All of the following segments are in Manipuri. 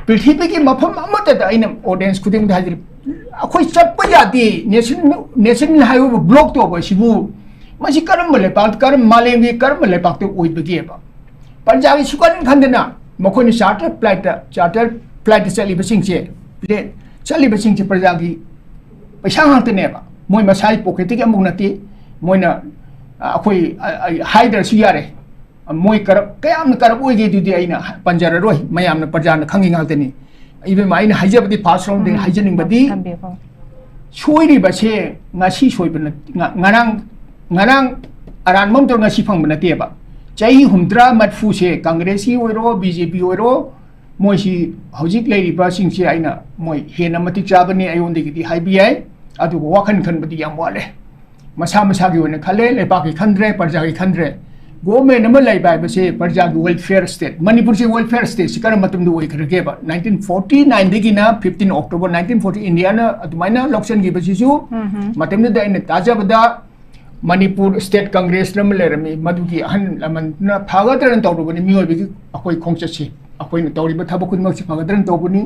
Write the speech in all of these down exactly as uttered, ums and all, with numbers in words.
ꯄ꯭ꯔꯤꯊꯤꯕꯤꯒꯤ ꯃꯐꯝ ꯑꯃꯠꯇꯗ ꯑꯩꯅ audience ꯈꯨꯗꯤꯡꯗ ꯍꯥꯏꯖꯔꯤ, ꯑꯩꯈꯣꯏ ꯆꯠꯄ ꯌꯥꯗꯦ, national, national highway block ꯇꯧꯕ ꯑꯁꯤꯕꯨ, ꯃꯁꯤ ꯀꯔꯝꯕ ꯂꯩꯄꯥꯛ, ꯀꯔꯝ, ꯃꯥꯂꯦꯝꯒꯤ ꯀꯔꯝꯕ ꯂꯩꯄꯥꯛꯇ ꯑꯣꯏꯕꯒꯦꯕ? ꯄ꯭ꯔꯖꯥꯒꯤ ꯁꯨꯀꯟ ꯈꯟꯗꯅ ꯃꯈꯣꯏꯅ charter flightꯇ, charter flightꯇ ꯆꯠꯂꯤꯕꯁꯤꯡꯁꯦ, ꯆꯠꯂꯤꯕꯁꯤꯡꯁꯦ ꯄ꯭ꯔꯖꯥꯒꯤ ꯄꯩꯁꯥ ꯉꯥꯛꯇꯅꯦꯕ, ꯃꯣꯏ ꯃꯁꯥꯒꯤ pocketꯇꯒꯤ ꯑꯃꯨꯛ ꯅꯠꯇꯦ꯫ ꯃꯣꯏꯅ, ꯑ, ꯑꯩꯈꯣꯏ, ꯑ, ꯑ, ꯍꯥꯏꯗ꯭ꯔꯁꯨ ꯌꯥꯔꯦ, ꯃꯣꯏ ꯀꯔꯞ, ꯀꯌꯥꯝꯅ ꯀꯔꯞ ꯑꯣꯏꯒꯦ ꯑꯗꯨꯗꯤ ꯑꯩꯅ ꯄꯟꯖꯔꯔꯣꯏ, ꯃꯌꯥꯝꯅ, ꯄ꯭ꯔꯖꯥꯅ ꯈꯪꯉꯤ ꯉꯥꯛꯇꯅꯤ꯫ ꯏꯕꯦꯝꯃ, ꯑꯩꯅ ꯍꯥꯏꯖꯕꯗꯤ, first roundꯗꯒꯤ ꯎꯝ꯫ ꯍꯥꯏꯖꯅꯤꯡꯕꯗꯤ, ꯊꯝꯕꯤꯌꯨ꯫ ꯁꯣꯏꯔꯤꯕꯁꯦ ꯉꯁꯤ ꯁꯣꯏꯕ ꯅꯠ-, ꯉ-, ꯉꯔꯥꯡ, ꯉꯔꯥꯡ ꯑꯔꯥꯟꯕ ꯑꯃ ꯇꯧꯔ ꯉꯁꯤ ꯐꯪꯕ ꯅꯠꯇꯦꯕ꯫ ꯆꯍꯤ ꯍꯨꯝꯗ꯭ꯔꯥ ꯃꯔꯤꯐꯨꯁꯦ Congressꯀꯤ ꯑꯣꯏꯔꯣ, BJP ꯑꯣꯏꯔꯣ, ꯃꯣꯏꯁꯤ ꯍꯧꯖꯤꯛ ꯂꯩꯔꯤꯕꯁꯤꯡꯁꯦ ꯑꯩꯅ, ꯃꯣꯏ ꯍꯦꯟꯅ ꯃꯇꯤꯛ ꯆꯥꯕꯅꯤ ꯑꯩꯉꯣꯟꯗꯒꯤꯗꯤ ꯍꯥꯏꯕ ꯌꯥꯏ, ꯑꯗꯨꯕꯨ ꯋꯥꯈꯜ ꯈꯟꯕꯗꯤ ꯌꯥꯝ ꯋꯥꯠꯂꯦ꯫ ꯃꯁꯥ ꯃꯁꯥꯒꯤ ꯑꯣꯏꯅ ꯈꯜꯂꯦ, ꯂꯩꯄꯥꯛꯀꯤ ꯈꯟꯗ꯭ꯔꯦ, ꯄ꯭ꯔꯖꯥꯒꯤ ꯈꯟꯗ꯭ꯔꯦ꯫ Government ꯑꯃ ꯂꯩꯕ ꯍꯥꯏꯕꯁꯦ ꯄ꯭ꯔꯖꯥꯒꯤ welfare state꯫ ꯃꯅꯤꯄꯨꯔꯁꯦ welfare stateꯁꯤ ꯀꯔꯝꯕ ꯃꯇꯝꯗ ꯑꯣꯏꯈ꯭ꯔꯒꯦꯕ? Nineteen forty nineꯗꯒꯤꯅ fifteen October nineteen forty Indiaꯅ ꯑꯗꯨꯃꯥꯏꯅ ꯂꯧꯁꯤꯟꯈꯤꯕꯁꯤꯁꯨ, ꯎꯝꯍꯨꯝ꯫ ꯃꯇꯝꯗꯨꯗ ꯑꯩꯅ ꯇꯥꯖꯕꯗ ꯃꯅꯤꯄꯨꯔ State Congress ꯑꯃ ꯂꯩꯔꯝꯃꯤ, ꯃꯗꯨꯒꯤ ꯑꯍꯜ ꯂꯃꯟꯗꯨꯅ ꯐꯒꯗ꯭ꯔꯅ ꯇꯧꯔꯨꯕꯅꯤ꯫ ꯃꯤꯑꯣꯏꯕꯒꯤ ꯑꯩꯈꯣꯏ ꯈꯣꯡꯆꯠꯁꯤ, ꯑꯩꯈꯣꯏꯅ ꯇꯧꯔꯤꯕ ꯊꯕꯛ ꯈꯨꯗꯤꯡꯃꯛꯁꯤ ꯐꯒꯗ꯭ꯔꯅ ꯇꯧꯕꯅꯤ,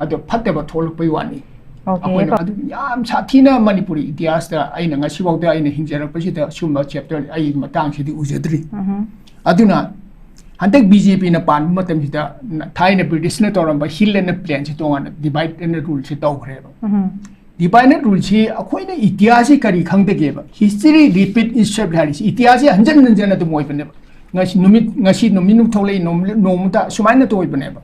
ꯑꯗꯣ ꯐꯠꯇꯕ ꯊꯣꯛꯂꯛꯄꯩ ꯋꯥꯅꯤ꯫ Okay, ꯑꯩꯈꯣꯏꯅ ꯀꯣ- ꯑꯗꯨ ꯌꯥꯝ ꯁꯥꯊꯤꯅ ꯃꯅꯤꯄꯨꯔꯤ ꯏꯇꯤꯍꯥꯁꯇ ꯑꯩꯅ ꯉꯁꯤꯐꯥꯎꯗ ꯑꯩꯅ ꯍꯤꯡꯖꯔꯛꯄꯁꯤꯗ ꯁꯨꯝꯕ chapter ꯑꯩ ꯃꯇꯥꯡꯁꯤꯗꯤ ꯎꯖꯗ꯭ꯔꯤ꯫ ꯎꯝꯍꯨꯝ꯫ ꯑꯗꯨꯅ ꯍꯟꯗꯛ BJPꯅ ꯄꯥꯟꯕ ꯃꯇꯝꯁꯤꯗ ꯊꯥꯏꯅ Britishꯅ ꯇꯧꯔꯝꯕ hill and plainꯁꯤ ꯇꯣꯉꯥꯟꯅ divide and ruleꯁꯤ ꯇꯧꯈ꯭ꯔꯦꯕ꯫ ꯎꯝꯍꯨꯝ꯫ Divide and ruleꯁꯤ ꯑꯩꯈꯣꯏꯅ ꯏꯇꯤꯍꯥꯁꯁꯤ ꯀꯔꯤ ꯈꯪꯗꯒꯦꯕ? History repeat itself ꯍꯥꯏꯔꯤꯁꯤ ꯏꯇꯤꯍꯥꯁꯁꯤ ꯍꯟꯖꯟ ꯍꯟꯖꯟ ꯑꯗꯨꯝ ꯑꯣꯏꯕꯅꯦꯕ꯫ ꯉꯁꯤ ꯅꯨꯃꯤꯠ, ꯉꯁꯤ ꯅꯨꯃꯤꯠ ꯑꯃ ꯊꯣꯛꯂꯛꯏ, ꯅꯣꯡ-, ꯅꯣꯡꯃꯇ ꯁꯨꯃꯥꯏꯅ ꯇꯧꯕꯅꯦꯕ꯫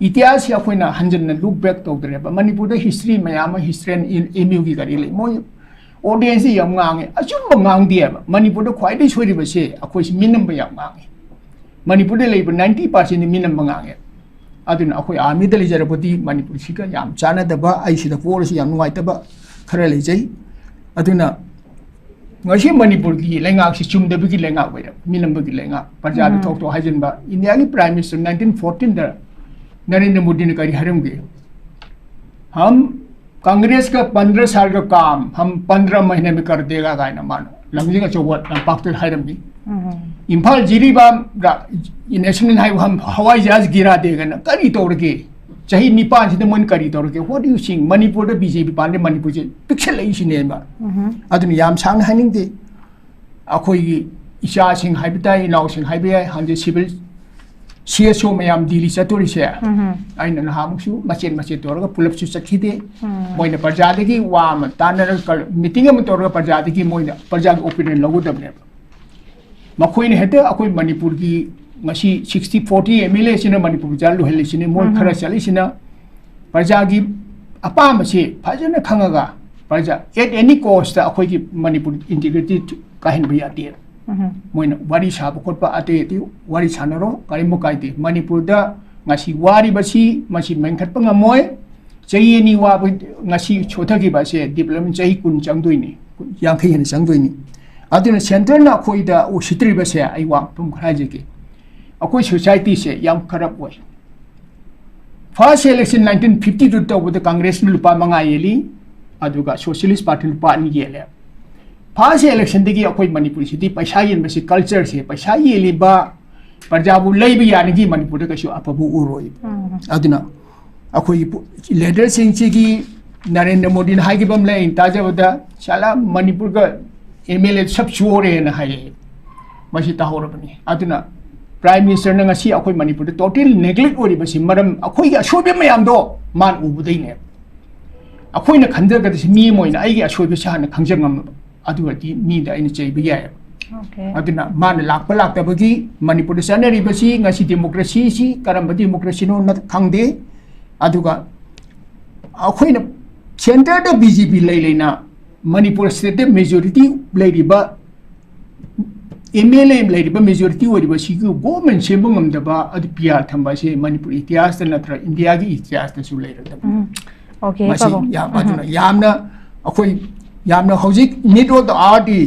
ꯏꯇꯤꯍꯥꯁꯁꯤ ꯑꯩꯈꯣꯏꯅ ꯍꯟꯖꯟꯅ look back ꯇꯧꯗ꯭ꯔꯦꯕ꯫ ꯃꯅꯤꯄꯨꯔꯗ history ꯃꯌꯥꯝ ꯑꯃ, history and MUꯒꯤ ꯀꯔꯤ ꯂꯩ, ꯃꯣꯏ audienceꯁꯤ ꯌꯥꯝ ꯉꯥꯡꯉꯦ, ꯑꯆꯨꯝꯕ ꯉꯥꯡꯗꯦꯕ꯫ ꯃꯅꯤꯄꯨꯔꯗ ꯈ꯭ꯋꯥꯏꯗꯒꯤ ꯁꯣꯏꯔꯤꯕꯁꯦ ꯑꯩꯈꯣꯏꯁꯤ ꯃꯤꯅꯝꯕ ꯌꯥꯝ ꯉꯥꯡꯉꯦ꯫ ꯃꯅꯤꯄꯨꯔꯗ ꯂꯩꯕ ninety percentꯗꯤ ꯃꯤꯅꯝꯕ ꯉꯥꯡꯉꯦ꯫ ꯑꯗꯨꯅ ꯑꯩꯈꯣꯏ armyꯗ ꯂꯩꯖꯔꯕꯗꯤ ꯃꯅꯤꯄꯨꯔꯁꯤꯒ ꯌꯥꯝ ꯆꯥꯟꯅꯗꯕ, ꯑꯩ ꯁꯤꯗ ꯄꯣꯛꯂꯁꯨ ꯌꯥꯝ ꯅꯨꯡꯉꯥꯏꯇꯕ ꯈꯔ ꯂꯩꯖꯩ꯫ ꯑꯗꯨꯅ ꯉꯁꯤ ꯃꯅꯤꯄꯨꯔꯒꯤ ꯂꯩꯉꯥꯛꯁꯤ ꯆꯨꯝꯗꯕꯒꯤ ꯂꯩꯉꯥꯛ ꯑꯣꯏꯔꯕ, ꯃꯤꯅꯝꯕꯒꯤ ꯂꯩꯉꯥꯛ, ꯄ꯭ꯔꯖꯥꯗ ꯎꯝ꯫ ꯊꯣꯛ ꯊꯣꯛ ꯍꯥꯏꯖꯤꯟꯕ꯫ Indiaꯒꯤ Prime Minister nineteen fourteenꯗ ꯅꯔꯦꯟꯗ꯭ꯔ ꯃꯣꯗꯤꯅ ꯀꯔꯤ ꯍꯥꯏꯔꯝꯒꯦ? हम कांग्रेस का पन्द्रह साल का काम हम पन्द्रह महीने में कर देगा ꯀꯥꯏꯅ ꯃꯥꯅ ꯂꯪꯖꯤꯡ ꯑꯆꯧꯕ ꯂꯝꯄꯥꯛꯇ ꯍꯥꯏꯔꯝꯃꯤ꯫ ꯎꯝ꯫ ꯏꯝꯐꯥꯜ ꯖꯤꯔꯤꯕꯥꯝ ꯔ-, National Highway हम हवाई जहाज गिरा देगा ꯀꯥꯏꯅ ꯀꯔꯤ ꯇꯧꯔꯒꯦ? ꯆꯍꯤ ꯅꯤꯄꯥꯟꯁꯤꯗ ꯃꯣꯏꯅ ꯀꯔꯤ ꯇꯧꯔꯒꯦ? What do you think? ꯃꯅꯤꯄꯨꯔꯗ ꯕꯤ ꯖꯦ ꯄꯤ ꯄꯥꯔꯇꯤ ꯃꯅꯤꯄꯨꯔꯁꯦ ꯄꯤꯛꯁꯜꯂꯛꯏꯁꯤꯅꯦꯕ꯫ ꯑꯗꯨꯅ ꯌꯥꯝ ꯁꯥꯡꯅ ꯍꯥꯏꯅꯤꯡꯗꯦ꯫ ꯑꯩꯈꯣꯏꯒꯤ ꯏꯆꯥꯁꯤꯡ ꯍꯥꯏꯕ ꯇꯥꯏ, ꯏꯅꯥꯎꯁꯤꯡ ꯍꯥꯏꯕ ꯌꯥꯏ, ꯍꯥꯟꯅ ꯁꯤꯚꯤꯜ ꯁꯤ ꯑꯦꯁ ꯑꯣ ꯃꯌꯥꯝ ꯗꯤꯜꯂꯤ ꯆꯠꯇꯣꯔꯤꯁꯦ, ꯑꯩꯅ ꯅꯍꯥꯟꯃꯨꯛꯁꯨ ꯃꯆꯦꯠ ꯃꯆꯦꯠ ꯇꯧꯔꯒ ꯄꯨꯂꯞꯁꯨ ꯆꯠꯈꯤꯗꯦ꯫ ꯃꯣꯏꯅ ꯄ꯭ꯔꯖꯥꯗꯒꯤ ꯋꯥ ꯑꯃ ꯇꯥꯟꯅꯔꯒ, ꯃꯤꯇꯤꯡ ꯑꯃ ꯇꯧꯔꯒ ꯄ꯭ꯔꯖꯥꯗꯒꯤ ꯃꯣꯏꯅ ꯄ꯭ꯔꯖꯥꯒꯤ ꯑꯣꯄꯤꯅꯤꯌꯟ ꯂꯧꯒꯗꯕꯅꯦꯕ꯫ ꯃꯈꯣꯏꯅ ꯍꯦꯛꯇ ꯑꯩꯈꯣꯏ ꯃꯅꯤꯄꯨꯔꯒꯤ ꯉꯁꯤ sixty forty M L A ꯁꯤꯅ ꯃꯅꯤꯄꯨꯔ ꯄ꯭ꯔꯖꯥ ꯂꯣꯏꯍꯜꯂꯤꯁꯤꯅꯦ, ꯃꯣꯏ ꯈꯔ ꯆꯠꯂꯤꯁꯤꯅ ꯄ꯭ꯔꯖꯥꯒꯤ ꯑꯄꯥꯝꯕꯁꯤ ꯐꯖꯅ ꯈꯪꯉꯒ ꯄ꯭ꯔꯖꯥ at any cost ꯑꯩꯈꯣꯏꯒꯤ ꯃꯅꯤꯄꯨꯔ ꯏꯟꯇꯤꯒ꯭ꯔꯤꯇꯤ ꯀꯥꯏꯍꯟꯕ ꯌꯥꯗꯦ꯫ ꯃꯣꯏꯅ ꯋꯥꯔꯤ ꯁꯥꯕ ꯈꯣꯠꯄ ꯑꯇꯩ ꯑꯇꯩ ꯋꯥꯔꯤ ꯁꯥꯟꯅꯔꯣ, ꯀꯔꯤꯝꯕ ꯀꯥꯏꯗꯦ꯫ ꯃꯅꯤꯄꯨꯔꯗ ꯉꯁꯤ ꯋꯥꯔꯤꯕꯁꯤ ꯃꯁꯤ ꯃꯦꯟꯈꯠꯄ ꯉꯝꯃꯣꯏ꯫ ꯆꯍꯤ ꯑꯅꯤ ꯋꯥꯕ ꯉꯁꯤ ꯁꯣꯊꯈꯤꯕ ꯑꯁꯦ ꯗꯤꯕ꯭ꯂꯞꯃꯦꯟ ꯆꯍꯤ ꯀꯨꯟ ꯆꯪꯗꯣꯏꯅꯤ, ꯌꯥꯡꯈꯩ ꯍꯦꯟꯅ ꯆꯪꯗꯣꯏꯅꯤ꯫ ꯑꯗꯨꯅ ꯁꯦꯟꯇꯔꯅ ꯑꯩꯈꯣꯏꯗ ꯎꯁꯤꯠꯇ꯭ꯔꯤꯕꯁꯦ ꯑꯩ ꯋꯥꯐꯝ ꯈꯔ ꯍꯥꯏꯖꯒꯦ꯫ ꯑꯩꯈꯣꯏ ꯁꯣꯁꯥꯏꯇꯤꯁꯦ ꯌꯥꯝ ꯀꯔꯞ ꯑꯣꯏ꯫ First election nineteen fifty two ꯇꯧꯕꯗ ꯀꯪꯒ꯭ꯔꯦꯁꯅ ꯂꯨꯄꯥ ꯃꯉꯥ ꯌꯦꯜꯂꯤ, ꯑꯗꯨꯒ ꯁꯣꯁꯤꯌꯦꯂꯤꯁ ꯄꯥꯔꯇꯤ ꯂꯨꯄꯥ ꯑꯅꯤ ꯌꯦꯜꯂꯦ꯫ First electionꯗꯒꯤ ꯑꯩꯈꯣꯏ ꯃꯅꯤꯄꯨꯔꯁꯤꯗꯤ ꯄꯩꯁꯥ ꯌꯦꯟꯕꯁꯤ cultureꯁꯦ, ꯄꯩꯁꯥ ꯌꯦꯜꯂꯤꯕ ꯄ꯭ꯔꯖꯥꯕꯨ ꯂꯩꯕ ꯌꯥꯅꯤꯒꯤ ꯃꯅꯤꯄꯨꯔꯗ ꯀꯩꯁꯨ ꯑꯐꯕ ꯎꯔꯣꯏ꯫ ꯑꯗꯨꯅ ꯑꯩꯈꯣꯏꯒꯤ ꯄꯨ-, ꯂꯤꯗꯔꯁꯤꯡꯁꯤꯒꯤ ꯅꯔꯦꯟꯗ꯭ꯔ ꯃꯣꯗꯤꯅ ꯍꯥꯏꯈꯤꯕ ꯑꯃ ꯂꯩ ꯑꯩꯅ ꯇꯥꯖꯕꯗ, "ꯁꯥꯂꯥ ꯃꯅꯤꯄꯨꯔꯒ M L A ꯁꯕ ꯆꯣꯔ ꯍꯦꯅ" ꯍꯥꯏꯌꯦ꯫ ꯃꯁꯤ ꯇꯥꯍꯧꯔꯕꯅꯤ꯫ ꯑꯗꯨꯅ ꯄ꯭ꯔꯥꯏꯝ ꯃꯤꯅꯤꯁꯇꯔꯅ ꯉꯁꯤ ꯑꯩꯈꯣꯏ ꯃꯅꯤꯄꯨꯔꯗ ꯇꯣꯇꯦꯜ ꯅꯦꯒ꯭ꯂꯦꯛ ꯑꯣꯏꯔꯤꯕꯁꯤ ꯃꯔꯝ ꯑꯩꯈꯣꯏꯒꯤ ꯑꯁꯣꯏꯕ ꯃꯌꯥꯝꯗꯣ ꯃꯥꯅ ꯎꯕꯗꯩꯅꯦꯕ꯫ ꯑꯩꯈꯣꯏꯅ ꯈꯟꯖꯒꯗꯕꯁꯤ ꯃꯤ ꯑꯃ ꯑꯣꯏꯅ ꯑꯩꯒꯤ ꯑꯁꯣꯏꯕꯁꯤ ꯍꯥꯟꯅ ꯈꯪꯖ ꯉꯝꯅꯕ꯫ ꯑꯗꯨ ꯑꯣꯏꯔꯗꯤ ꯃꯤꯗ ꯑꯩꯅ ꯆꯩꯕ ꯌꯥꯏꯑꯕ꯫ ꯑꯗꯨꯅ ꯃꯥꯅ ꯂꯥꯛꯄ ꯂꯥꯛꯇꯕꯒꯤ ꯃꯅꯤꯄꯨꯔꯗ ꯆꯠꯅꯔꯤꯕꯁꯤ ꯉꯁꯤ ꯗꯦꯃꯣꯀ꯭ꯔꯦꯁꯤꯁꯤ ꯀꯔꯝꯕ ꯗꯦꯃꯣꯀ꯭ꯔꯦꯁꯤꯅꯣ ꯅ-, ꯈꯪꯗꯦ꯫ ꯑꯗꯨꯒ ꯑꯩꯈꯣꯏꯅ ꯁꯦꯟꯇꯔꯗ B J P ꯂꯩ ꯂꯩꯅ ꯃꯅꯤꯄꯨꯔ ꯁ꯭ꯇꯦꯠꯇ ꯃꯦꯖꯣꯔꯤꯇꯤ ꯂꯩꯔꯤꯕ, M L A ꯂꯩꯔꯤꯕ ꯃꯦꯖꯣꯔꯤꯇꯤ ꯑꯣꯏꯔꯤꯕ ꯁꯤꯒꯤ ꯒꯣꯚꯔꯟꯃꯦꯟ ꯁꯦꯝꯕ ꯉꯝꯗꯕ ꯑꯗꯨ P R ꯊꯝꯕ ꯑꯁꯤ ꯃꯅꯤꯄꯨꯔ ꯏꯇꯤꯍꯥꯁꯇ ꯅꯠꯇ꯭ꯔ ꯏꯟꯗꯤꯌꯥꯒꯤ ꯏꯇꯤꯍꯥꯁꯇꯁꯨ ꯂꯩꯔꯗꯕꯅꯤ꯫ ꯎꯝ꯫ Okay, ꯃꯁꯤ ꯄꯥꯕꯨꯡ꯫ ꯌꯥꯝ, ꯎꯝ꯫ ꯑꯗꯨꯅ ꯌꯥꯝꯅ ꯑꯩꯈꯣꯏ ꯌꯥꯝꯅ ꯍꯧꯖꯤꯛ need of the hour ꯗꯤ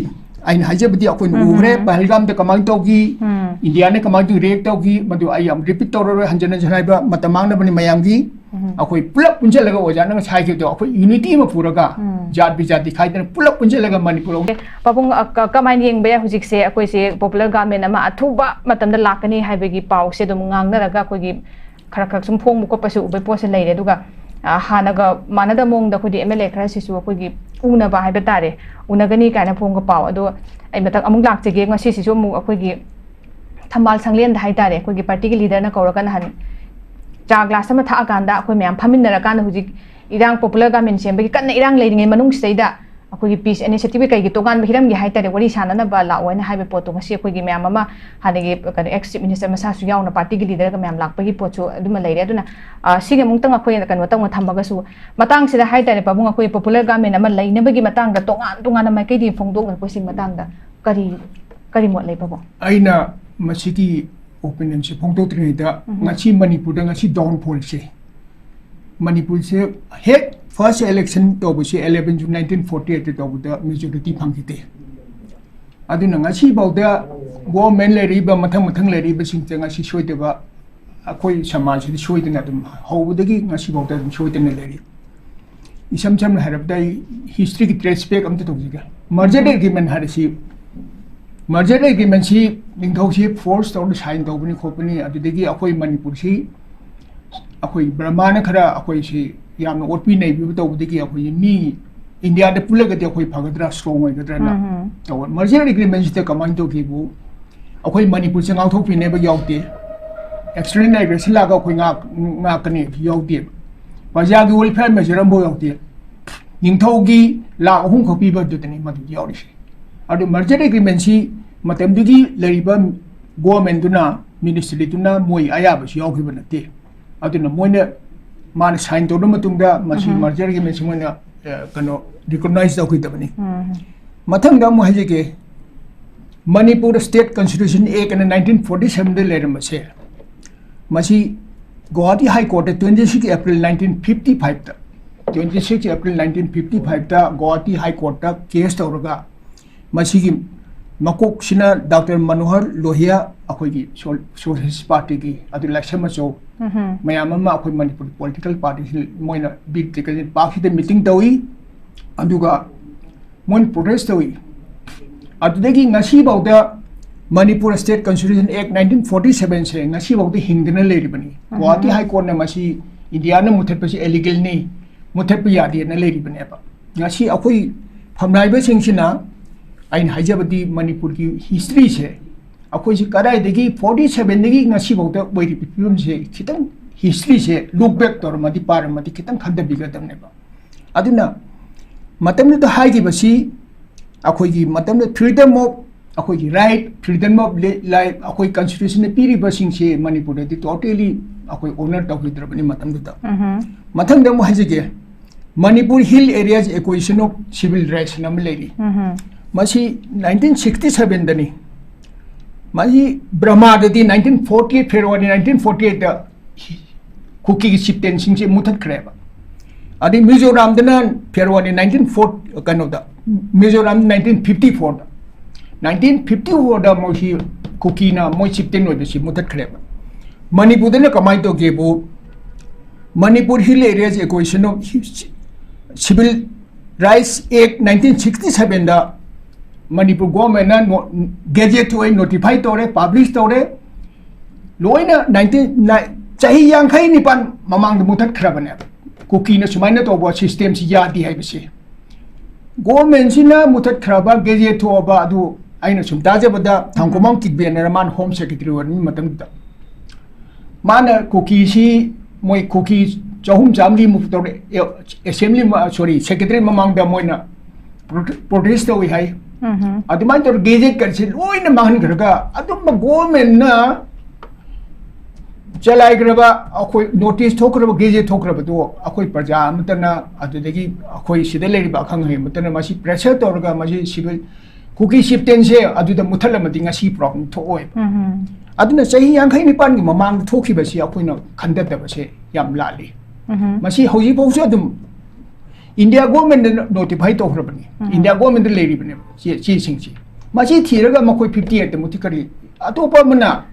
ꯑꯩꯅ ꯍꯥꯏꯖꯕꯗꯤ ꯑꯩꯈꯣꯏꯅ ꯎꯝ, ꯎꯈ꯭ꯔꯦ, ꯎꯝ꯫ ꯄꯍꯜꯒꯥꯝꯗ ꯀꯃꯥꯏꯅ ꯇꯧꯈꯤ, ꯎꯝ꯫ ꯏꯟꯗꯤꯌꯥꯅ ꯀꯃꯥꯏꯅ ꯇꯧ ꯔꯤꯌꯦꯛ ꯇꯧꯈꯤ, ꯃꯗꯨ ꯑꯩ ꯌꯥꯝ ꯔꯤꯄꯤꯠ ꯇꯧꯔꯔꯣꯏ, ꯍꯟꯖꯤꯟ ꯍꯟꯖꯤꯟ ꯍꯥꯏꯕ ꯃꯇꯝ ꯃꯥꯡꯅꯕꯅꯤ ꯃꯌꯥꯝꯒꯤ꯫ ꯎꯝ꯫ ꯑꯩꯈꯣꯏ ꯄꯨꯂꯞ ꯄꯨꯟꯁꯤꯜꯂꯒ ꯑꯣꯖꯥꯅ ꯉꯁꯥꯏ ꯍꯥꯏꯈꯤꯕꯗꯣ ꯑꯩꯈꯣꯏ ꯌꯨꯅꯤꯇꯤ ꯑꯃ ꯄꯨꯔꯒ, ꯎꯝ꯫ ꯖꯥꯠ ꯕꯤꯖꯥꯠꯇꯤ ꯈꯥꯏꯗꯅ ꯄꯨꯂꯞ ꯄꯨꯟꯁꯤꯜꯂꯒ ꯃꯅꯤꯄꯨꯔ ꯄꯥꯕꯨꯡ, ꯑ, ꯀ-, ꯀꯃꯥꯏꯅ ꯌꯦꯡꯕ ꯌꯥꯏ? ꯍꯧꯖꯤꯛꯁꯦ ꯑꯩꯈꯣꯏꯁꯦ ꯄꯣꯄꯨꯂꯔ ꯒꯚꯔꯟꯃꯦꯟ ꯑꯃ ꯑꯊꯨꯕ ꯃꯇꯝꯗ ꯂꯥꯛꯀꯅꯤ ꯍꯥꯏꯕꯒꯤ ꯄꯥꯎꯁꯦ ꯑꯗꯨꯝ ꯉꯥꯡꯅꯔꯒ ꯑꯩꯈꯣꯏꯒꯤ ꯈꯔ ꯈꯔ ꯁꯨꯝ ꯐꯣꯡꯕ ꯈꯣꯠꯄꯁꯨ ꯎꯕꯩ ꯄꯣꯠꯁꯦ ꯂꯩꯔꯦ꯫ ꯑꯗꯨꯒ ꯑ, ꯍꯥꯟꯅꯒ ꯃꯥꯟꯅꯗꯕ ꯃꯑꯣꯡꯗ ꯑꯩꯈꯣꯏꯗꯤ ꯑꯦꯝ ꯑꯦꯜ ꯑꯦ ꯈꯔꯁꯤꯁꯨ ꯑꯩꯈꯣꯏꯒꯤ ꯎꯅꯕ ꯍꯥꯏꯕ ꯇꯥꯔꯦ, ꯎꯅꯒꯅꯤ ꯀꯥꯏꯅ ꯐꯣꯡꯕ ꯄꯥꯎ꯫ ꯑꯗꯣ ꯑꯩ ꯃꯊꯪ ꯑꯃꯨꯛ ꯂꯥꯛꯆꯒꯦ꯫ ꯉꯁꯤꯁꯤꯁꯨ ꯑꯃꯨꯛ ꯑꯩꯈꯣꯏꯒꯤ ꯊꯝꯕꯥꯜ ꯁꯪꯂꯦꯟꯗ ꯍꯥꯏꯇꯥꯔꯦ, ꯑꯩꯈꯣꯏꯒꯤ ꯄꯥꯔꯇꯤꯒꯤ ꯂꯤꯗꯔꯅ ꯀꯧꯔꯒ ꯅꯍꯥꯟ ꯆꯥ ꯒ꯭ꯂꯥꯁ ꯑꯃ ꯊꯛꯑꯀꯥꯟꯗ ꯑꯩꯈꯣꯏ ꯃꯌꯥꯝ ꯐꯝꯃꯤꯟꯅꯔꯀꯥꯟꯗ ꯍꯧꯖꯤꯛ ꯏꯔꯥꯡ, ꯄꯣꯄꯨꯂꯔ ꯒꯚꯔꯟꯃꯦꯟꯠ ꯁꯦꯝꯕꯒꯤ ꯀꯟꯅ ꯏꯔꯥꯡ ꯂꯩꯔꯤꯉꯩ ꯃꯅꯨꯡꯁꯤꯗꯩꯗ ꯑꯩꯈꯣꯏꯒꯤ ꯄꯤꯁ ꯏꯅꯤꯁꯤꯌꯦꯇꯤꯚꯀꯤ ꯀꯩꯒꯤ ꯇꯣꯉꯥꯟꯕ ꯍꯤꯔꯝꯒꯤ ꯍꯥꯏꯇꯥꯔꯦ, ꯋꯥꯔꯤ ꯁꯥꯟꯅꯅꯕ ꯂꯥꯛꯑꯣ ꯍꯥꯏꯅ ꯍꯥꯏꯕ ꯄꯣꯠꯇꯣ ꯉꯁꯤ ꯑꯩꯈꯣꯏꯒꯤ ꯃꯌꯥꯝ ꯑꯃ, ꯍꯥꯟꯅꯒꯤ ꯀꯩꯅꯣ ꯑꯦꯛꯁ ꯆꯤꯐ ꯃꯤꯅꯤꯁꯇꯔ ꯃꯁꯥꯁꯨ ꯌꯥꯎꯅ ꯄꯥꯔꯇꯤꯒꯤ ꯂꯤꯗꯔꯒ ꯃꯌꯥꯝ ꯂꯥꯛꯄꯒꯤ ꯄꯣꯠꯁꯨ ꯑꯗꯨꯃ ꯂꯩꯔꯦ꯫ ꯑꯗꯨꯅ ꯑ, ꯁꯤꯒꯤ ꯑꯃꯨꯛꯇꯪ ꯑꯩꯈꯣꯏꯅ ꯀꯩꯅꯣ ꯇꯧꯅ ꯊꯝꯃꯒꯁꯨ, ꯃꯇꯥꯡꯁꯤꯗ ꯍꯥꯏꯇꯥꯔꯦ ꯄꯥꯕꯨꯡ, ꯑꯩꯈꯣꯏ ꯄꯣꯄꯨꯂꯔ ꯒꯚꯔꯟꯃꯦꯟꯠ ꯑꯃ ꯂꯩꯅꯕꯒꯤ ꯃꯇꯥꯡꯗ ꯇꯣꯉꯥꯟ ꯇꯣꯉꯥꯟꯅ ꯃꯥꯏꯀꯩꯗꯒꯤ ꯐꯣꯡꯗꯣꯛꯅꯔꯛꯄꯁꯤꯒꯤ ꯃꯇꯥꯡꯗ ꯀꯔꯤ, ꯀꯔꯤ ꯃꯣꯠ ꯂꯩ ꯄꯥꯕꯨꯡ? ꯑꯩꯅ ꯃꯁꯤꯒꯤ ꯑꯣꯄꯤꯅꯤꯌꯟꯁꯦ ꯐꯣꯡꯗꯣꯛꯇ꯭ꯔꯤꯉꯩꯗ, ꯎꯝ꯫ ꯉꯁꯤ ꯃꯅꯤꯄꯨꯔꯗ ꯉꯁꯤ ꯗꯥꯎꯟꯐꯣꯜꯁꯦ, ꯃꯅꯤꯄꯨꯔꯁꯦ ꯍꯦꯛ ꯐꯥꯔꯁ ꯏꯂꯦꯛꯁꯟ ꯇꯧꯕꯁꯦ eleven June nineteen forty eight ꯇꯧꯕꯗ ꯃꯦꯖꯣꯔꯤꯇꯤ ꯐꯪꯈꯤꯗꯦ꯫ ꯑꯗꯨꯅ ꯉꯁꯤꯐꯥꯎꯗ ꯒꯣꯚꯔꯟꯃꯦꯟꯠ ꯂꯩꯔꯛꯏꯕ, ꯃꯊꯪ ꯃꯊꯪ ꯂꯩꯔꯛꯏꯕꯁꯤꯡꯁꯦ ꯉꯁꯤ ꯁꯣꯏꯗꯕ ꯑꯩꯈꯣꯏ ꯁꯃꯥꯖꯁꯤꯗ ꯁꯣꯏꯗꯅ ꯑꯗꯨꯝ ꯍꯧꯕꯗꯒꯤ ꯉꯁꯤꯐꯥꯎꯗ ꯑꯗꯨꯝ ꯁꯣꯏꯗꯅ ꯂꯩꯔꯤ꯫ ꯏꯁꯝ ꯁꯝꯅ ꯍꯥꯏꯔꯕꯗ ꯑꯩ ꯍꯤꯁꯇ꯭ꯔꯤꯒꯤ ꯇ꯭ꯔꯦꯁ ꯕꯦꯛ ꯑꯝꯇ ꯇꯧꯖꯒꯦ꯫ ꯃꯔꯖꯔ ꯑꯦꯒ꯭ꯔꯤꯃꯦꯟꯠ ꯍꯥꯏꯔꯤꯁꯤ, ꯃꯔꯖꯔ ꯑꯦꯒ꯭ꯔꯤꯃꯦꯟꯠꯁꯤ ꯅꯤꯡꯊꯧꯁꯤ ꯐꯣꯔꯁ ꯇꯧꯔꯒ ꯁꯥꯏꯟ ꯇꯧꯕꯅꯤ ꯈꯣꯠꯄꯅꯤ, ꯑꯗꯨꯗꯒꯤ ꯑꯩꯈꯣꯏ ꯃꯅꯤꯄꯨꯔꯁꯤ ꯑꯩꯈꯣꯏ ꯕ꯭ꯔꯍꯃꯥꯅ ꯈꯔ ꯑꯩꯈꯣꯏꯁꯤ ꯌꯥꯝꯅ ꯑꯣꯠꯄꯤ ꯅꯩꯕꯤꯕ ꯇꯧꯕꯗꯒꯤ ꯑꯩꯈꯣꯏꯁꯤ ꯃꯤ ꯏꯟꯗꯤꯌꯥꯗ ꯄꯨꯜꯂꯒꯗꯤ ꯑꯩꯈꯣꯏ ꯐꯒꯗ꯭ꯔꯥ, ꯁ꯭ꯇꯔꯣꯡ ꯑꯣꯏꯒꯗ꯭ꯔꯥꯅ ꯎꯝ꯫ ꯇꯧꯕ꯫ ꯃꯔꯖꯔ ꯑꯦꯒ꯭ꯔꯤꯃꯦꯟꯠꯁꯤꯗ ꯀꯃꯥꯏꯅ ꯇꯧꯒꯦꯕꯨ, ꯑꯩꯈꯣꯏ ꯃꯅꯤꯄꯨꯔꯁꯦ ꯉꯥꯛꯊꯣꯛꯄꯤꯅꯦꯕ ꯌꯥꯎꯗꯦ, ꯑꯦꯛꯁꯇꯔꯅꯦꯜ ꯑꯦꯒ꯭ꯔꯦꯁꯟ ꯂꯥꯛꯑꯒ ꯑꯩꯈꯣꯏ ꯉꯥꯛ-, ꯉꯥꯛꯀꯅꯤ ꯌꯥꯎꯗꯦꯕ, ꯄ꯭ꯔꯖꯥꯒꯤ ꯋꯦꯜꯐꯤꯌꯔ ꯃꯦꯖꯔ ꯑꯃꯐꯥꯎ ꯌꯥꯎꯗꯦ, ꯅꯤꯡꯊꯧꯒꯤ ꯂꯥꯛ ꯑꯍꯨꯝ ꯈꯛ ꯄꯤꯕ ꯑꯗꯨꯗꯅꯤ ꯃꯗꯨ ꯌꯥꯎꯔꯤꯁꯦ꯫ ꯑꯗꯨ ꯃꯔꯖꯔ ꯑꯦꯒ꯭ꯔꯤꯃꯦꯟꯠꯁꯤ ꯃꯇꯝꯗꯨꯒꯤ ꯂꯩꯔꯤꯕ ꯒꯣꯚꯔꯟꯃꯦꯟꯠꯇꯨꯅ, ꯃꯤꯅꯤꯁꯇ꯭ꯔꯤꯗꯨꯅ ꯃꯣꯏ ꯑꯌꯥꯕꯁꯨ ꯌꯥꯎꯈꯤꯕ ꯅꯠꯇꯦ꯫ ꯑꯗꯨꯅ ꯃꯣꯏꯅ, ꯃꯥꯅ ꯁꯥꯏꯟ ꯇꯧꯔꯕ ꯃꯇꯨꯡꯗ ꯃꯁꯤ ꯎꯝ꯫ ꯃꯔꯖꯔꯒꯤ ꯃꯁꯤꯡ ꯑꯣꯏꯅ, ꯑ, ꯀꯩꯅꯣ, ꯔꯤꯀꯣꯛꯅꯥꯏꯖ ꯇꯧꯈꯤꯗꯕꯅꯤ꯫ ꯎꯝ꯫ ꯃꯊꯪꯗ ꯑꯃꯨꯛ ꯍꯥꯏꯖꯒꯦ, ꯃꯅꯤꯄꯨꯔ ꯁ꯭ꯇꯦꯠ ꯀꯟꯁꯇꯤꯇ꯭ꯌꯨꯁꯟ ꯑꯦꯛ ꯑꯅ nineteen forty seven ꯗ ꯂꯩꯔꯝꯕꯁꯦ, ꯃꯁꯤ ꯒꯨꯋꯥꯍꯥꯇꯤ ꯍꯥꯏ ꯀꯣꯔꯠꯇ twenty six April nineteen fifty five ꯇ, twenty six April nineteen fifty five ꯇ ꯒꯨꯋꯥꯍꯥꯇꯤ ꯍꯥꯏ ꯀꯣꯔꯠꯇ ꯀꯦꯁ ꯇꯧꯔꯒ ꯃꯁꯤꯒꯤ ꯃꯀꯣꯛꯁꯤꯅ ꯗꯥꯛꯇꯔ ꯃꯅꯣꯍꯔ ꯂꯣꯍꯤꯌꯥ, ꯑꯩꯈꯣꯏꯒꯤ ꯁꯣ-, ꯁꯣꯁꯤꯌꯦꯂꯤꯁ ꯄꯥꯔꯇꯤꯒꯤ, ꯑꯗꯨ ꯂꯥꯏꯁ꯭ꯔꯝ ꯑꯆꯧ, ꯎꯝꯍꯨꯝ꯫ ꯃꯌꯥꯝ ꯑꯃ ꯑꯩꯈꯣꯏ ꯃꯅꯤꯄꯨꯔ ꯄꯣꯂꯤꯇꯤꯀꯦꯜ ꯄꯥꯔꯇꯤꯁꯤ ꯃꯣꯏꯅ ꯕꯤꯔ ꯇꯤꯀꯦꯟꯗ꯭ꯔ ꯄꯥꯔꯛꯁꯤꯗ ꯃꯤꯇꯤꯡ ꯇꯧꯏ꯫ ꯑꯗꯨꯒ ꯃꯣꯏꯅ ꯄ꯭ꯔꯣꯇꯦꯁ ꯇꯧꯏ꯫ ꯑꯗꯨꯗꯒꯤ ꯉꯁꯤꯐꯥꯎꯗ Manipur State Constitution Act nineteen forty seven ꯁꯦ ꯉꯁꯤꯐꯥꯎꯗ ꯍꯤꯡꯗꯅ ꯂꯩꯔꯤꯕꯅꯤ꯫ ꯒꯨꯋꯥꯍꯥꯇꯤ High Court ꯅ ꯃꯁꯤ ꯏꯟꯗꯤꯌꯥꯅ ꯃꯨꯊꯠꯄꯁꯤ illegal ꯅꯤ, ꯃꯨꯊꯠꯄ ꯌꯥꯗꯦꯅ ꯂꯩꯔꯤꯕꯅꯦꯕ꯫ ꯉꯁꯤ ꯑꯩꯈꯣꯏ ꯐꯝꯅꯥꯏꯕꯁꯤꯡꯁꯤꯅ, ꯑꯩꯅ ꯍꯥꯏꯖꯕꯗꯤ ꯃꯅꯤꯄꯨꯔꯒꯤ history ꯁꯦ, ꯑꯩꯈꯣꯏꯁꯤ ꯀꯗꯥꯏꯗꯒꯤ forty seven ꯗꯒꯤ ꯉꯁꯤꯐꯥꯎꯗ ꯑꯣꯏꯔꯤꯕ ꯐꯤꯕꯝꯁꯦ ꯈꯤꯇꯪ history ꯁꯦ look back ꯇꯧꯔꯝꯃꯗꯤ, ꯄꯥꯔꯝꯃꯗꯤ ꯈꯤꯇꯪ ꯈꯟꯊꯕꯤꯒꯗꯕꯅꯦꯕ꯫ ꯑꯗꯨꯅ ꯃꯇꯝꯗꯨꯗ ꯍꯥꯏꯈꯤꯕꯁꯤ ꯑꯩꯈꯣꯏꯒꯤ ꯃꯇꯝꯗ freedom of, ꯑꯩꯈꯣꯏꯒꯤ right, freedom of li-, life, ꯑꯩꯈꯣꯏ constitution ꯅ ꯄꯤꯔꯤꯕꯁꯤꯡꯁꯦ ꯃꯅꯤꯄꯨꯔꯗꯗꯤ totally ꯑꯩꯈꯣꯏ honour ꯇꯧꯈꯤꯗ꯭ꯔꯕꯅꯤ ꯃꯇꯝꯗꯨꯗ꯫ ꯃꯊꯪꯗ ꯑꯃꯨꯛ ꯍꯥꯏꯖꯒꯦ, Manipur Hill Areas Acquisition of Civil Rights ꯍꯥꯏꯅ ꯑꯃ ꯂꯩꯔꯤ꯫ ꯃꯁꯤ nineteen sixty seven ꯗꯅꯤ꯫ ꯃꯁꯤ ꯕꯔꯃꯥꯗꯗꯤ nineteen forty eight, February nineteen forty eight ꯇ ꯀꯨꯀꯤꯒꯤ chieftain ꯁꯤꯡꯁꯦ ꯃꯨꯊꯠꯈ꯭ꯔꯦꯕ꯫ ꯑꯗꯩ ꯃꯤꯖꯣꯔꯥꯝꯗꯅ February nineteen forty, ꯀꯩꯅꯣꯗ, ꯃꯤꯖꯣꯔꯥꯝ nineteen fifty four ꯗ, nineteen fifty four ꯗ ꯃꯣꯏꯁꯤ ꯀꯨꯀꯤꯅ ꯃꯣꯏ chieftain ꯑꯣꯏꯕꯁꯤ ꯃꯨꯊꯠꯈ꯭ꯔꯦꯕ꯫ ꯃꯅꯤꯄꯨꯔꯗꯅ ꯀꯃꯥꯏꯅ ꯇꯧꯒꯦꯕꯨ, Manipur Hill Areas Acquisition of Civil Rights Act nineteen sixty seven the Manipur government ꯅ ꯅꯣ-, gazette ꯊꯣꯛꯑꯦ, notify ꯇꯧꯔꯦ, publish ꯇꯧꯔꯦ꯫ ꯂꯣꯏꯅ nineteen, ꯅꯥꯏ-, ꯆꯍꯤ ꯌꯥꯡꯈꯩ ꯅꯤꯄꯥꯟ ꯃꯃꯥꯡꯗ ꯃꯨꯊꯠꯈ꯭ꯔꯕꯅꯦꯕ꯫ ꯀꯨꯀꯤꯅ ꯁꯨꯃꯥꯏꯅ ꯇꯧꯕ system ꯁꯤ ꯌꯥꯗꯦ ꯍꯥꯏꯕꯁꯦ꯫ Government ꯁꯤꯅ ꯃꯨꯊꯠꯈ꯭ꯔꯕ, gazette ꯊꯣꯛꯑꯕ ꯑꯗꯨ, ꯑꯩꯅ ꯁꯨꯝ ꯇꯥꯖꯕꯗ, ꯊꯥꯡꯀꯣꯃꯥꯡ ꯀꯤꯛꯕꯦꯟ ꯍꯥꯏꯅ, ꯃꯥꯅ Home Secretary ꯑꯣꯏꯔꯤꯉꯩ ꯃꯇꯝꯗꯨꯗ, ꯃꯥꯅ ꯀꯨꯀꯤꯁꯤ, ꯃꯣꯏ ꯀꯨꯀꯤ ꯆꯍꯨꯝ ꯆꯥꯝꯃꯔꯤ ꯃꯨꯛ ꯇꯧꯔꯦ, ꯑꯦ, assembly ꯃ-, sorry, secretary ꯃꯃꯥꯡꯗ ꯃꯣꯏꯅ prot-, protest ꯇꯧꯏ ꯍꯥꯏ꯫ ꯑꯗꯨꯃꯥꯏꯅ ꯇꯧꯔꯒ gazette ꯀꯁꯦ ꯂꯣꯏꯅ ꯃꯥꯡꯍꯟꯈ꯭ꯔꯒ, ꯑꯗꯨꯝꯕ government ꯅ ꯆꯂꯥꯏꯈ꯭ꯔꯕ, ꯑꯩꯈꯣꯏ notice ꯊꯣꯛꯈ꯭ꯔꯕ, gazette ꯊꯣꯛꯈ꯭ꯔꯕꯗꯣ, ꯑꯩꯈꯣꯏ ꯄ꯭ꯔꯖꯥ ꯑꯃꯠꯇꯅ, ꯑꯗꯨꯗꯒꯤ ꯑꯩꯈꯣꯏ ꯁꯤꯗ ꯂꯩꯔꯤꯕ ꯑꯈꯪ ꯑꯍꯩ ꯑꯃꯠꯇꯅ ꯃꯁꯤ pressure ꯇꯧꯔꯒ, ꯃꯁꯤ civil ꯀꯨꯀꯤ chieftain ꯁꯦ ꯑꯗꯨꯗ ꯃꯨꯊꯠꯂꯝꯃꯗꯤ ꯉꯁꯤ problem ꯊꯣꯛꯑꯣꯏꯕ꯫ ꯑꯗꯨꯅ ꯆꯍꯤ ꯌꯥꯡꯈꯩ ꯅꯤꯄꯥꯟꯒꯤ ꯃꯃꯥꯡꯗ ꯊꯣꯛꯈꯤꯕꯁꯤ ꯑꯩꯈꯣꯏꯅ ꯈꯟꯊꯗꯕꯁꯦ ꯌꯥꯝ ꯂꯥꯜꯂꯤ꯫ ꯃꯁꯤ ꯍꯧꯖꯤꯛꯐꯥꯎꯁꯨ ꯑꯗꯨꯝ India government ꯅ notify ꯇꯧꯈ꯭ꯔꯕꯅꯤ꯫ India government ꯗ ꯂꯩꯔꯤꯕꯅꯦꯕ ꯆꯦ-, ꯆꯦꯁꯤꯡꯁꯤ꯫ ꯃꯁꯤ ꯊꯤꯔꯒ ꯃꯈꯣꯏ fifty eight ꯇ ꯃꯨꯊꯠꯈ꯭ꯔꯤ꯫ ꯑꯇꯣꯞꯄ ꯑꯃꯅ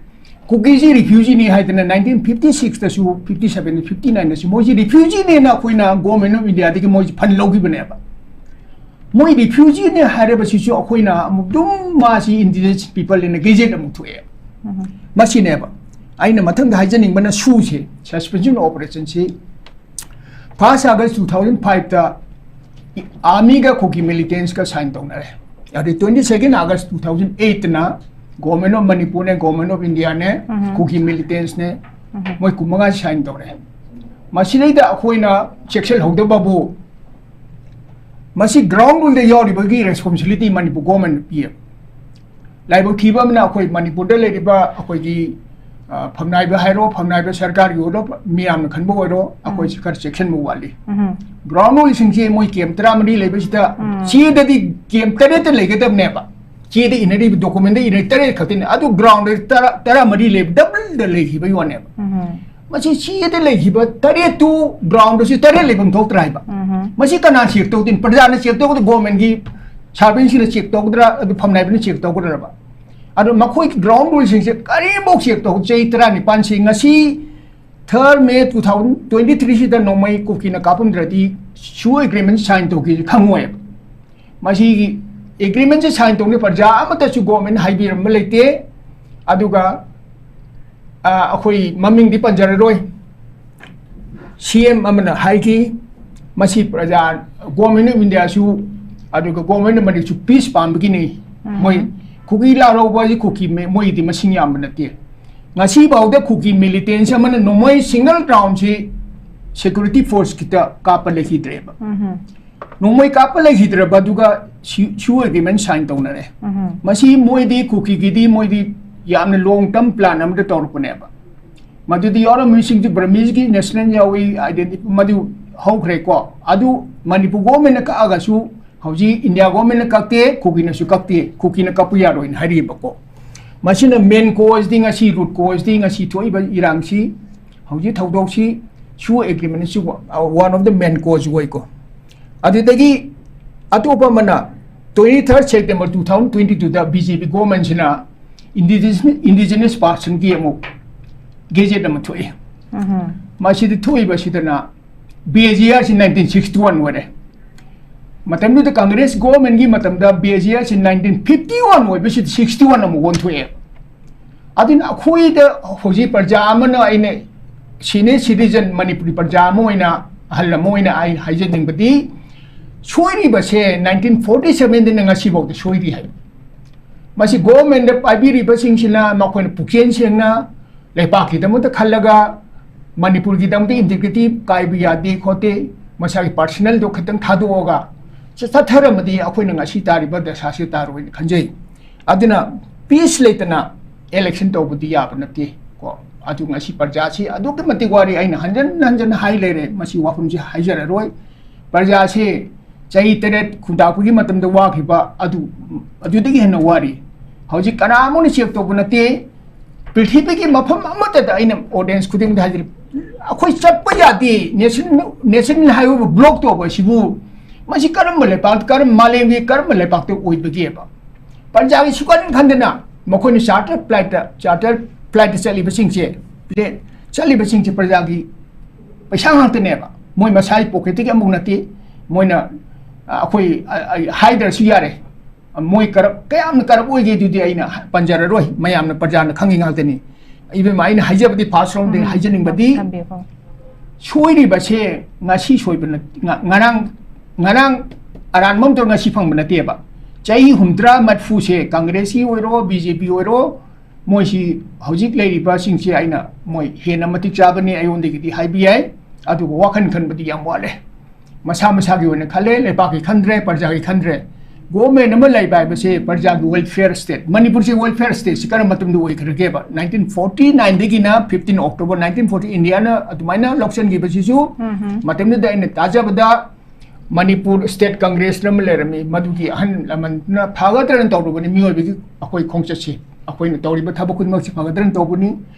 ꯀꯨꯀꯤꯁꯤ refugee ꯅꯤ ꯍꯥꯏꯗꯅ nineteen fifty six ꯇꯁꯨ, fifty seven, fifty nine ꯗꯁꯨ ꯃꯣꯏꯁꯤ refugee ꯅꯦꯅ ꯑꯩꯈꯣꯏꯅ Government of India ꯗꯒꯤ ꯃꯣꯏꯁꯤ fund ꯂꯧꯈꯤꯕꯅꯦꯕ꯫ ꯃꯣꯏ ꯔꯤꯐ꯭ꯌꯨꯖꯤꯅꯦ ꯍꯥꯏꯔꯕꯁꯤꯁꯨ ꯑꯩꯈꯣꯏꯅ ꯑꯃꯨꯛ ꯑꯗꯨꯝ ꯃꯥꯁꯤ ꯏꯟꯗꯤꯖꯤꯅꯁ ꯄꯤꯄꯜꯅ ꯒꯦꯖꯦꯠ ꯑꯃꯨꯛ ꯊꯣꯛꯑꯦ꯫ ꯃꯁꯤꯅꯦꯕ ꯑꯩꯅ ꯃꯊꯪꯗ ꯍꯥꯏꯖꯅꯤꯡꯕꯅ ꯁꯨꯁꯦ, ꯁꯁꯄꯦꯟꯁꯟ ꯑꯣꯄꯔꯦꯁꯟꯁꯤ ꯐꯥꯔꯁ ꯑꯥꯒꯁ ꯇꯨ ꯊꯥꯎꯖꯟ ꯐꯥꯏꯚꯇ ꯑꯥꯔꯃꯤꯒ ꯀꯨꯀꯤ ꯃꯤꯂꯤꯇꯦꯟꯁꯀ ꯁꯥꯏꯟ ꯇꯧꯅꯔꯦ꯫ ꯑꯗꯩ twenty second August two thousand ꯑꯩꯠꯇꯅ ꯒꯣꯔꯃꯦꯟ ꯑꯣꯐ ꯃꯅꯤꯄꯨꯔꯅꯦ, ꯒꯣꯔꯃꯦꯟ ꯑꯣꯐ ꯏꯟꯗꯤꯌꯥꯅꯦ, ꯀꯨꯀꯤ ꯃꯤꯂꯤꯇꯦꯟꯁꯅꯦ, ꯃꯣꯏ ꯀꯨꯟꯃꯉꯥ ꯁꯥꯏꯟ ꯇꯧꯔꯦ꯫ ꯃꯁꯤꯗꯩꯗ ꯑꯩꯈꯣꯏꯅ ꯆꯦꯛꯁꯤꯜꯍꯧꯗꯕꯕꯨ ꯃꯁꯤ ꯒ꯭ꯔꯥꯎꯟ ꯔꯨꯜꯗ ꯌꯥꯎꯔꯤꯕꯒꯤ ꯔꯦꯁꯄꯣꯟꯁꯤꯕꯤꯂꯤꯇꯤ ꯃꯅꯤꯄꯨꯔ ꯒꯣꯔꯃꯦꯟꯅ ꯄꯤꯌꯦ꯫ ꯂꯥꯏꯕꯛ ꯊꯤꯕ ꯑꯃꯅ ꯑꯩꯈꯣꯏ ꯃꯅꯤꯄꯨꯔꯗ ꯂꯩꯔꯤꯕ ꯑꯩꯈꯣꯏꯒꯤ, ꯑ, ꯐꯝꯅꯥꯏꯕ ꯍꯥꯏꯔꯣ, ꯐꯝꯅꯥꯏꯕ ꯁꯔꯀꯥꯔꯒꯤ ꯑꯣꯏꯔꯣ, ꯃꯤꯌꯥꯝꯅ ꯈꯟꯕ ꯑꯣꯏꯔꯣ, ꯑꯩꯈꯣꯏꯁꯤ ꯈꯔ ꯆꯦꯛꯁꯤꯟꯕ ꯋꯥꯠꯂꯤ꯫ ꯒ꯭ꯔꯥꯎꯟ ꯔꯨꯜꯁꯤꯡꯁꯦ ꯃꯣꯏ ꯀꯦꯝ ꯇꯔꯥꯃꯔꯤ ꯂꯩꯕꯁꯤꯗ ꯆꯦꯗꯗꯤ ꯀꯦꯝ ꯇꯔꯦꯠꯇ ꯂꯩꯒꯗꯕꯅꯦꯕ꯫ ꯆꯦꯗ ꯏꯅꯔꯤꯕ, ꯗꯣꯀꯨꯃꯦꯟꯗ ꯏꯅꯔꯤ ꯇꯔꯦꯠ ꯈꯛꯇꯅꯤ꯫ ꯑꯗꯨ ꯒ꯭ꯔꯥꯎꯟꯗ ꯇꯔꯥ, ꯇꯔꯥꯃꯔꯤ ꯂꯩꯕ, ꯗꯕꯜꯗ ꯂꯩꯈꯤꯕꯒꯤ ꯋꯥꯅꯦꯕ꯫ ꯃꯁꯤ ꯆꯦꯗ ꯂꯩꯈꯤꯕ ꯇꯔꯦꯠꯇꯨ ꯒ꯭ꯔꯥꯎꯟꯗꯁꯨ ꯇꯔꯦꯠ ꯂꯩꯐꯝ ꯊꯣꯛꯇ꯭ꯔꯥ ꯍꯥꯏꯕ? ꯃꯁꯤ ꯀꯅꯥ ꯆꯦꯛ ꯇꯧꯗꯣꯏꯅꯣ? ꯄ꯭ꯔꯖꯥꯅ ꯆꯦꯛ ꯇꯧꯒꯗ꯭ꯔꯥ, ꯒꯣꯔꯃꯦꯟꯒꯤ ꯁꯥꯔꯚꯦꯟꯁꯤꯡꯅ ꯆꯦꯛ ꯇꯧꯒꯗ꯭ꯔꯥ, ꯑꯗꯨ ꯐꯝꯅꯥꯏꯕꯅ ꯆꯦꯛ ꯇꯧꯒꯗ꯭ꯔꯕ? ꯑꯗꯣ ꯃꯈꯣꯏꯒꯤ ꯒ꯭ꯔꯥꯎꯟ ꯔꯨꯜꯁꯤꯡꯁꯦ ꯀꯔꯤꯝꯐꯥꯎ ꯆꯦꯛ ꯇꯧ, ꯆꯍꯤ ꯇꯔꯥꯅꯤꯄꯥꯟꯁꯤ ꯉꯁꯤ ꯊꯥꯔꯠ ꯃꯦ ꯇꯨ ꯊꯥꯎꯖꯟ ꯇ꯭ꯋꯦꯟꯇꯤ ꯊ꯭ꯔꯤꯁꯤꯗ ꯅꯣꯡꯃꯩ ꯀꯨꯀꯤꯅ ꯀꯥꯞꯄꯝꯗ꯭ꯔꯗꯤ ꯁꯨ ꯑꯦꯒ꯭ꯔꯤꯃꯦꯟ ꯁꯥꯏꯟ ꯇꯧꯈꯤꯁꯦ ꯈꯪꯉꯣꯏꯕ꯫ ꯃꯁꯤꯒꯤ ꯑꯦꯒ꯭ꯔꯤꯃꯦꯟꯁꯦ ꯁꯥꯏꯟ ꯇꯧꯅꯤ ꯄ꯭ꯔꯖꯥ ꯑꯃꯠꯇꯁꯨ ꯒꯣꯔꯃꯦꯟ ꯍꯥꯏꯕꯤꯔꯝꯕ ꯂꯩꯇꯦ꯫ ꯑꯗꯨꯒ, ꯑ, ꯑꯩꯈꯣꯏ ꯃꯃꯤꯡꯗꯤ ꯄꯟꯖꯔꯔꯣꯏ, ꯁꯤ ꯑꯦꯝ ꯑꯃꯅ ꯍꯥꯏꯈꯤ, ꯃꯁꯤ ꯄ꯭ꯔꯖꯥ, ꯒꯣꯔꯃꯦꯟ ꯑꯣꯐ ꯏꯟꯗꯤꯌꯥꯁꯨ, ꯑꯗꯨꯒ ꯒꯣꯔꯃꯦꯟ ꯑꯣꯐ ꯃꯅꯤꯄꯨꯔꯁꯨ ꯄꯤꯁ ꯄꯥꯝꯕꯒꯤꯅꯤ꯫ ꯃꯣꯏ ꯀꯨꯀꯤ ꯂꯥꯜꯍꯧꯕ ꯍꯥꯏꯁꯤ ꯀꯨꯀꯤ ꯃꯤ-, ꯃꯣꯏꯒꯤꯗꯤ ꯃꯁꯤꯡ ꯌꯥꯝꯕ ꯅꯠꯇꯦ꯫ ꯉꯁꯤꯐꯥꯎꯗ ꯀꯨꯀꯤ ꯃꯤꯂꯤꯇꯦꯟꯁ ꯑꯃꯅ ꯅꯣꯡꯃꯩ ꯁꯤꯡꯒꯜ ꯔꯥꯎꯟꯁꯤ ꯁꯦꯀ꯭ꯌꯨꯔꯤꯇꯤ ꯐꯣꯔꯁ ꯈꯤꯇ ꯀꯥꯞꯄ ꯂꯩꯈꯤꯗ꯭ꯔꯦꯕ꯫ ꯅꯣꯡꯃꯩ ꯀꯥꯞꯄ ꯂꯩꯈꯤꯗ꯭ꯔꯕ, ꯑꯗꯨꯒ ꯁꯤ-, ꯁꯤꯌꯨ ꯑꯦꯒ꯭ꯔꯤꯃꯦꯟ ꯁꯥꯏꯟ ꯇꯧꯅꯔꯦ꯫ ꯃꯁꯤ ꯃꯣꯏꯗꯤ ꯀꯨꯀꯤꯒꯤꯗꯤ ꯃꯣꯏꯗꯤ ꯌꯥꯝꯅ ꯂꯣꯡ ꯇꯔꯝ ꯄ꯭ꯂꯥꯟ ꯑꯃꯗ ꯇꯧꯔꯛꯄꯅꯦꯕ꯫ ꯃꯗꯨꯗꯤ ꯌꯥꯎꯔꯝꯃꯤꯁꯤꯡꯁꯨ ꯕꯔꯃꯤꯁꯀꯤ ꯅꯦꯁꯅꯦꯜ ꯌꯥꯎꯏ, ꯑꯥꯏꯗꯦꯟꯇꯤ-, ꯃꯗꯨ ꯍꯧꯈ꯭ꯔꯦꯀꯣ꯫ ꯑꯗꯨ ꯃꯅꯤꯄꯨꯔ ꯒꯣꯔꯃꯦꯟꯅ ꯀꯛꯑꯒꯁꯨ ꯍꯧꯖꯤꯛ ꯏꯟꯗꯤꯌꯥ ꯒꯣꯔꯃꯦꯟꯅ ꯀꯛꯇꯦ, ꯀꯨꯀꯤꯅꯁꯨ ꯀꯛꯇꯦ, ꯀꯨꯀꯤꯅ ꯀꯛꯄ ꯌꯥꯔꯣꯏꯅ ꯍꯥꯏꯔꯤꯕꯀꯣ꯫ ꯃꯁꯤꯅ ꯃꯦꯟ ꯀꯣꯖꯇꯤ ꯉꯁꯤ, ꯔꯨꯠ ꯀꯣꯖꯇꯤ ꯉꯁꯤ ꯊꯣꯛꯏꯕ ꯏꯔꯥꯡꯁꯤ, ꯍꯧꯖꯤꯛ ꯊꯧꯗꯣꯛꯁꯤ ꯁꯤꯌꯨ ꯑꯦꯒ꯭ꯔꯤꯃꯦꯟꯁꯤ one of the main cause ꯑꯣꯏꯀꯣ꯫ ꯑꯗꯨꯗꯒꯤ ꯑꯇꯣꯞꯄ ꯑꯃꯅ twenty third September two thousand twenty twoꯗ ꯕꯤ ꯖꯦ ꯄꯤ ꯒꯣꯔꯃꯦꯟꯁꯤꯅ ꯏꯟꯗꯤꯖꯤꯅꯁ, ꯏꯟꯗꯤꯖꯤꯅꯁ ꯄꯥꯔꯁꯟꯒꯤ ꯑꯃꯨꯛ ꯒꯦꯖꯦꯠ ꯑꯃ ꯊꯣꯛꯏ꯫ ꯃꯁꯤꯗ ꯊꯣꯛꯏꯕꯁꯤꯗꯅ ꯕꯤ ꯑꯦ ꯖꯤ ꯑꯥꯔꯁꯤ nineteen sixty one ꯑꯣꯏꯔꯦ꯫ ꯃꯇꯝꯗꯨꯗ ꯀꯪꯒ꯭ꯔꯦꯁ ꯒꯣꯚꯔꯟꯃꯦꯟꯠꯀꯤ ꯃꯇꯝꯗ ꯕꯦꯖꯤꯌꯥꯁꯤ ꯅꯥꯏꯟꯇꯤꯟ ꯐꯤꯐꯇꯤ ꯋꯥꯟ ꯑꯣꯏꯕꯁꯤꯗ ꯁꯤꯛꯁꯇꯤ ꯋꯥꯟ ꯑꯃꯨꯛ ꯑꯣꯟꯊꯣꯛꯑꯦ꯫ ꯑꯗꯨꯅ ꯑꯩꯈꯣꯏꯗ ꯍꯧꯖꯤꯛ ꯄ꯭ꯔꯖꯥ ꯑꯃꯅ, ꯑꯩꯅ ꯁꯤꯅꯤꯌꯔ ꯁꯤꯇꯤꯖꯟ ꯃꯅꯤꯄꯨꯔꯤ ꯄ꯭ꯔꯖꯥ ꯑꯃ ꯑꯣꯏꯅ, ꯑꯍꯜ ꯑꯃ ꯑꯣꯏꯅ ꯑꯩ ꯍꯥꯏꯖꯅꯤꯡꯕꯗꯤ, ꯁꯣꯏꯔꯤꯕꯁꯦ ꯅꯥꯏꯟꯇꯤꯟ ꯐꯣꯔꯇꯤ ꯁꯚꯦꯟꯗꯅ ꯉꯁꯤꯐꯥꯎꯗ ꯁꯣꯏꯔꯤ ꯍꯥꯏꯕ꯫ ꯃꯁꯤ ꯒꯣꯚꯔꯟꯃꯦꯟꯠꯇ ꯄꯥꯏꯕꯤꯔꯤꯕꯁꯤꯡꯁꯤꯅ ꯃꯈꯣꯏꯅ ꯄꯨꯛꯆꯦꯜ ꯁꯦꯡꯅ ꯂꯩꯄꯥꯛꯀꯤꯗꯃꯛꯇ ꯈꯜꯂꯒ ꯃꯅꯤꯄꯨꯔꯒꯤꯗꯃꯛꯇ ꯏꯟꯇꯤꯒ꯭ꯔꯤꯇꯤ ꯀꯥꯏꯕ ꯌꯥꯗꯦ ꯈꯣꯠꯇꯦ, ꯃꯁꯥꯒꯤ ꯄꯥꯔꯁꯅꯦꯜꯗꯣ ꯈꯤꯇꯪ ꯊꯥꯗꯣꯛꯑꯒ ꯆꯠ-, ꯆꯠꯊꯔꯝꯃꯗꯤ ꯑꯩꯈꯣꯏꯅ ꯉꯁꯤ ꯇꯥꯔꯤꯕ ꯗꯁꯥꯁꯤ ꯇꯥꯔꯣꯏꯅ ꯈꯟꯖꯩ꯫ ꯑꯗꯨꯅ ꯄꯤꯁ ꯂꯩꯇꯅ ꯏꯂꯦꯛꯁꯟ ꯇꯧꯕꯗꯤ ꯌꯥꯕ ꯅꯠꯇꯦ ꯀꯣ꯫ ꯑꯗꯨ ꯉꯁꯤ ꯄ꯭ꯔꯖꯥꯁꯤ ꯑꯗꯨꯛꯀꯤ ꯃꯇꯤꯛ ꯋꯥꯔꯤ, ꯑꯩꯅ ꯍꯟꯖꯟ ꯍꯟꯖꯟ ꯍꯥꯏ ꯂꯩꯔꯦ, ꯃꯁꯤ ꯋꯥꯐꯝꯁꯤ ꯍꯥꯏꯖꯔꯔꯣꯏ꯫ ꯄ꯭ꯔꯖꯥꯁꯤ ꯆꯍꯤ ꯇꯔꯦꯠ ꯈꯨꯟꯇꯥꯛꯄꯒꯤ ꯃꯇꯝꯗ ꯋꯥꯈꯤꯕ ꯑꯗꯨ, ꯑꯗꯨꯗꯒꯤ ꯍꯦꯟꯅ ꯋꯥꯔꯤ꯫ ꯍꯧꯖꯤꯛ ꯀꯅꯥ ꯑꯃꯅ ꯆꯦꯛ ꯇꯧꯕ ꯅꯠꯇꯦ꯫ ꯄ꯭ꯔꯤꯊꯤꯕꯤꯒꯤ ꯃꯐꯝ ꯑꯃꯠꯇꯗ ꯑꯩꯅ ꯑꯣꯗꯤꯌꯦꯟꯁ ꯈꯨꯗꯤꯡꯗ ꯍꯥꯏꯖꯔꯤ, ꯑꯩꯈꯣꯏ ꯆꯠꯄ ꯌꯥꯗꯦ, ꯅꯦꯁꯅꯦꯜ, ꯅꯦꯁꯅꯦꯜ ꯍꯥꯏꯋꯦꯕꯨ ꯕ꯭ꯂꯣꯛ ꯇꯧꯕ ꯑꯁꯤꯕꯨ ꯃꯁꯤ ꯀꯔꯝꯕ ꯂꯩꯄꯥꯛ, ꯀꯔꯝꯕ ꯃꯥꯂꯦꯝꯒꯤ ꯀꯔꯝꯕ ꯂꯩꯄꯥꯛꯇ ꯑꯣꯏꯕꯒꯦꯕ? ꯄ꯭ꯔꯖꯥꯒꯤ ꯁꯨꯛꯈꯟ ꯈꯟꯗꯅ ꯃꯈꯣꯏꯅ ꯆꯥꯔꯇꯔ ꯐ꯭ꯂꯥꯏꯠꯇ, ꯆꯥꯔꯇꯔ ꯐ꯭ꯂꯥꯏꯠꯇ ꯆꯠꯂꯤꯕꯁꯤꯡꯁꯦ, ꯄ꯭ꯂꯦꯟ ꯆꯠꯂꯤꯕꯁꯤꯡꯁꯦ ꯄ꯭ꯔꯖꯥꯒꯤ ꯄꯩꯁꯥ ꯉꯥꯛꯇꯅꯦꯕ꯫ ꯃꯣꯏ ꯃꯁꯥꯒꯤ ꯄꯣꯀꯦꯠꯇꯒꯤ ꯑꯃꯨꯛ ꯅꯠꯇꯦ꯫ ꯃꯣꯏꯅ, ꯑ, ꯑꯩꯈꯣꯏ, ꯑ, ꯑ, ꯍꯥꯏꯗ꯭ꯔꯁꯨ ꯌꯥꯔꯦ꯫ ꯃꯣꯏ ꯀꯔꯞ, ꯀꯌꯥꯝꯅ ꯀꯔꯞ ꯑꯣꯏꯒꯦ ꯑꯗꯨꯗꯤ ꯑꯩꯅ ꯄꯟꯖꯔꯔꯣꯏ, ꯃꯌꯥꯝꯅ, ꯄ꯭ꯔꯖꯥꯅ ꯈꯪꯉꯤ ꯉꯥꯛꯇꯅꯤ꯫ ꯏꯕꯦꯝꯃ, ꯑꯩꯅ ꯍꯥꯏꯖꯕꯗꯤ, ꯐꯥꯔꯁ ꯔꯥꯎꯟꯗꯒꯤ ꯎꯝ, ꯍꯥꯏꯖꯅꯤꯡꯕꯗꯤ, ꯊꯝꯕꯤꯌꯨ, ꯊꯝꯕꯤꯌꯨ꯫ ꯁꯣꯏꯔꯤꯕꯁꯦ ꯉꯁꯤ ꯁꯣꯏꯕ ꯅꯠ-, ꯉ-, ꯉꯔꯥꯡ, ꯉꯔꯥꯡ ꯑꯔꯥꯟꯕ ꯑꯃ ꯇꯧꯔꯒ ꯉꯁꯤ ꯐꯪꯕ ꯅꯠꯇꯦꯕ꯫ ꯆꯍꯤ ꯍꯨꯝꯗ꯭ꯔꯥ ꯃꯔꯐꯨꯁꯦ ꯀꯪꯒ꯭ꯔꯦꯁꯀꯤ ꯑꯣꯏꯔꯣ, ꯕꯤ ꯖꯦ ꯄꯤ ꯑꯣꯏꯔꯣ, ꯃꯣꯏꯁꯤ ꯍꯧꯖꯤꯛ ꯂꯩꯔꯤꯕꯁꯤꯡꯁꯦ ꯑꯩꯅ, ꯃꯣꯏ ꯍꯦꯟꯅ ꯃꯇꯤꯛ ꯆꯥꯕꯅꯤ ꯑꯩꯉꯣꯟꯗꯒꯤꯗꯤ ꯍꯥꯏꯕ ꯌꯥꯏ, ꯑꯗꯨꯕꯨ ꯋꯥꯈꯜ ꯈꯟꯕꯗꯤ ꯌꯥꯝ ꯋꯥꯠꯂꯦ꯫ ꯃꯁꯥ ꯃꯁꯥꯒꯤ ꯑꯣꯏꯅ ꯈꯜꯂꯦ, ꯂꯩꯄꯥꯛꯀꯤ ꯈꯟꯗ꯭ꯔꯦ, ꯄ꯭ꯔꯖꯥꯒꯤ ꯈꯟꯗ꯭ꯔꯦ꯫ ꯒꯣꯚꯔꯟꯃꯦꯟꯠ ꯑꯃ ꯂꯩꯕ ꯍꯥꯏꯕꯁꯦ ꯄ꯭ꯔꯖꯥꯒꯤ ꯋꯦꯜꯐꯤꯌꯔ ꯁ꯭ꯇꯦꯠ, ꯃꯅꯤꯄꯨꯔꯁꯦ ꯋꯦꯜꯐꯤꯌꯔ ꯁ꯭ꯇꯦꯠꯁꯤ ꯀꯔꯝꯕ ꯃꯇꯝꯗ ꯑꯣꯏꯈ꯭ꯔꯒꯦꯕ? ꯅꯥꯏꯟꯇꯤꯟ ꯐꯣꯔꯇꯤ ꯅꯥꯏꯟꯗꯒꯤꯅ ꯐꯤꯐꯇꯤꯟ ꯑꯣꯛꯇꯣꯕꯔ ꯅꯥꯏꯟꯇꯤꯟ ꯐꯣꯔꯇꯤ ꯏꯟꯗꯤꯌꯥꯅ ꯑꯗꯨꯃꯥꯏꯅ ꯂꯧꯁꯤꯟꯈꯤꯕꯁꯤꯁꯨ, ꯎꯝ ꯍꯝ꯫ ꯃꯇꯝꯗꯨꯗ ꯑꯩꯅ ꯇꯥꯖꯕꯗ ꯃꯅꯤꯄꯨꯔ ꯁ꯭ꯇꯦꯠ ꯀꯪꯒ꯭ꯔꯦꯁꯅ ꯑꯃ ꯂꯩꯔꯝꯃꯤ, ꯃꯗꯨꯒꯤ ꯑꯍꯜ ꯂꯃꯟꯗꯨꯅ ꯐꯒꯗ꯭ꯔꯅ ꯇꯧꯔꯨꯕꯅꯤ꯫ ꯃꯤꯑꯣꯏꯕꯒꯤ ꯑꯩꯈꯣꯏ ꯈꯣꯡꯆꯠꯁꯤ, ꯑꯩꯈꯣꯏꯅ ꯇꯧꯔꯤꯕ ꯊꯕꯛ ꯈꯨꯗꯤꯡꯃꯛꯁꯤ ꯐꯒꯗ꯭ꯔꯅ ꯇꯧꯕꯅꯤ,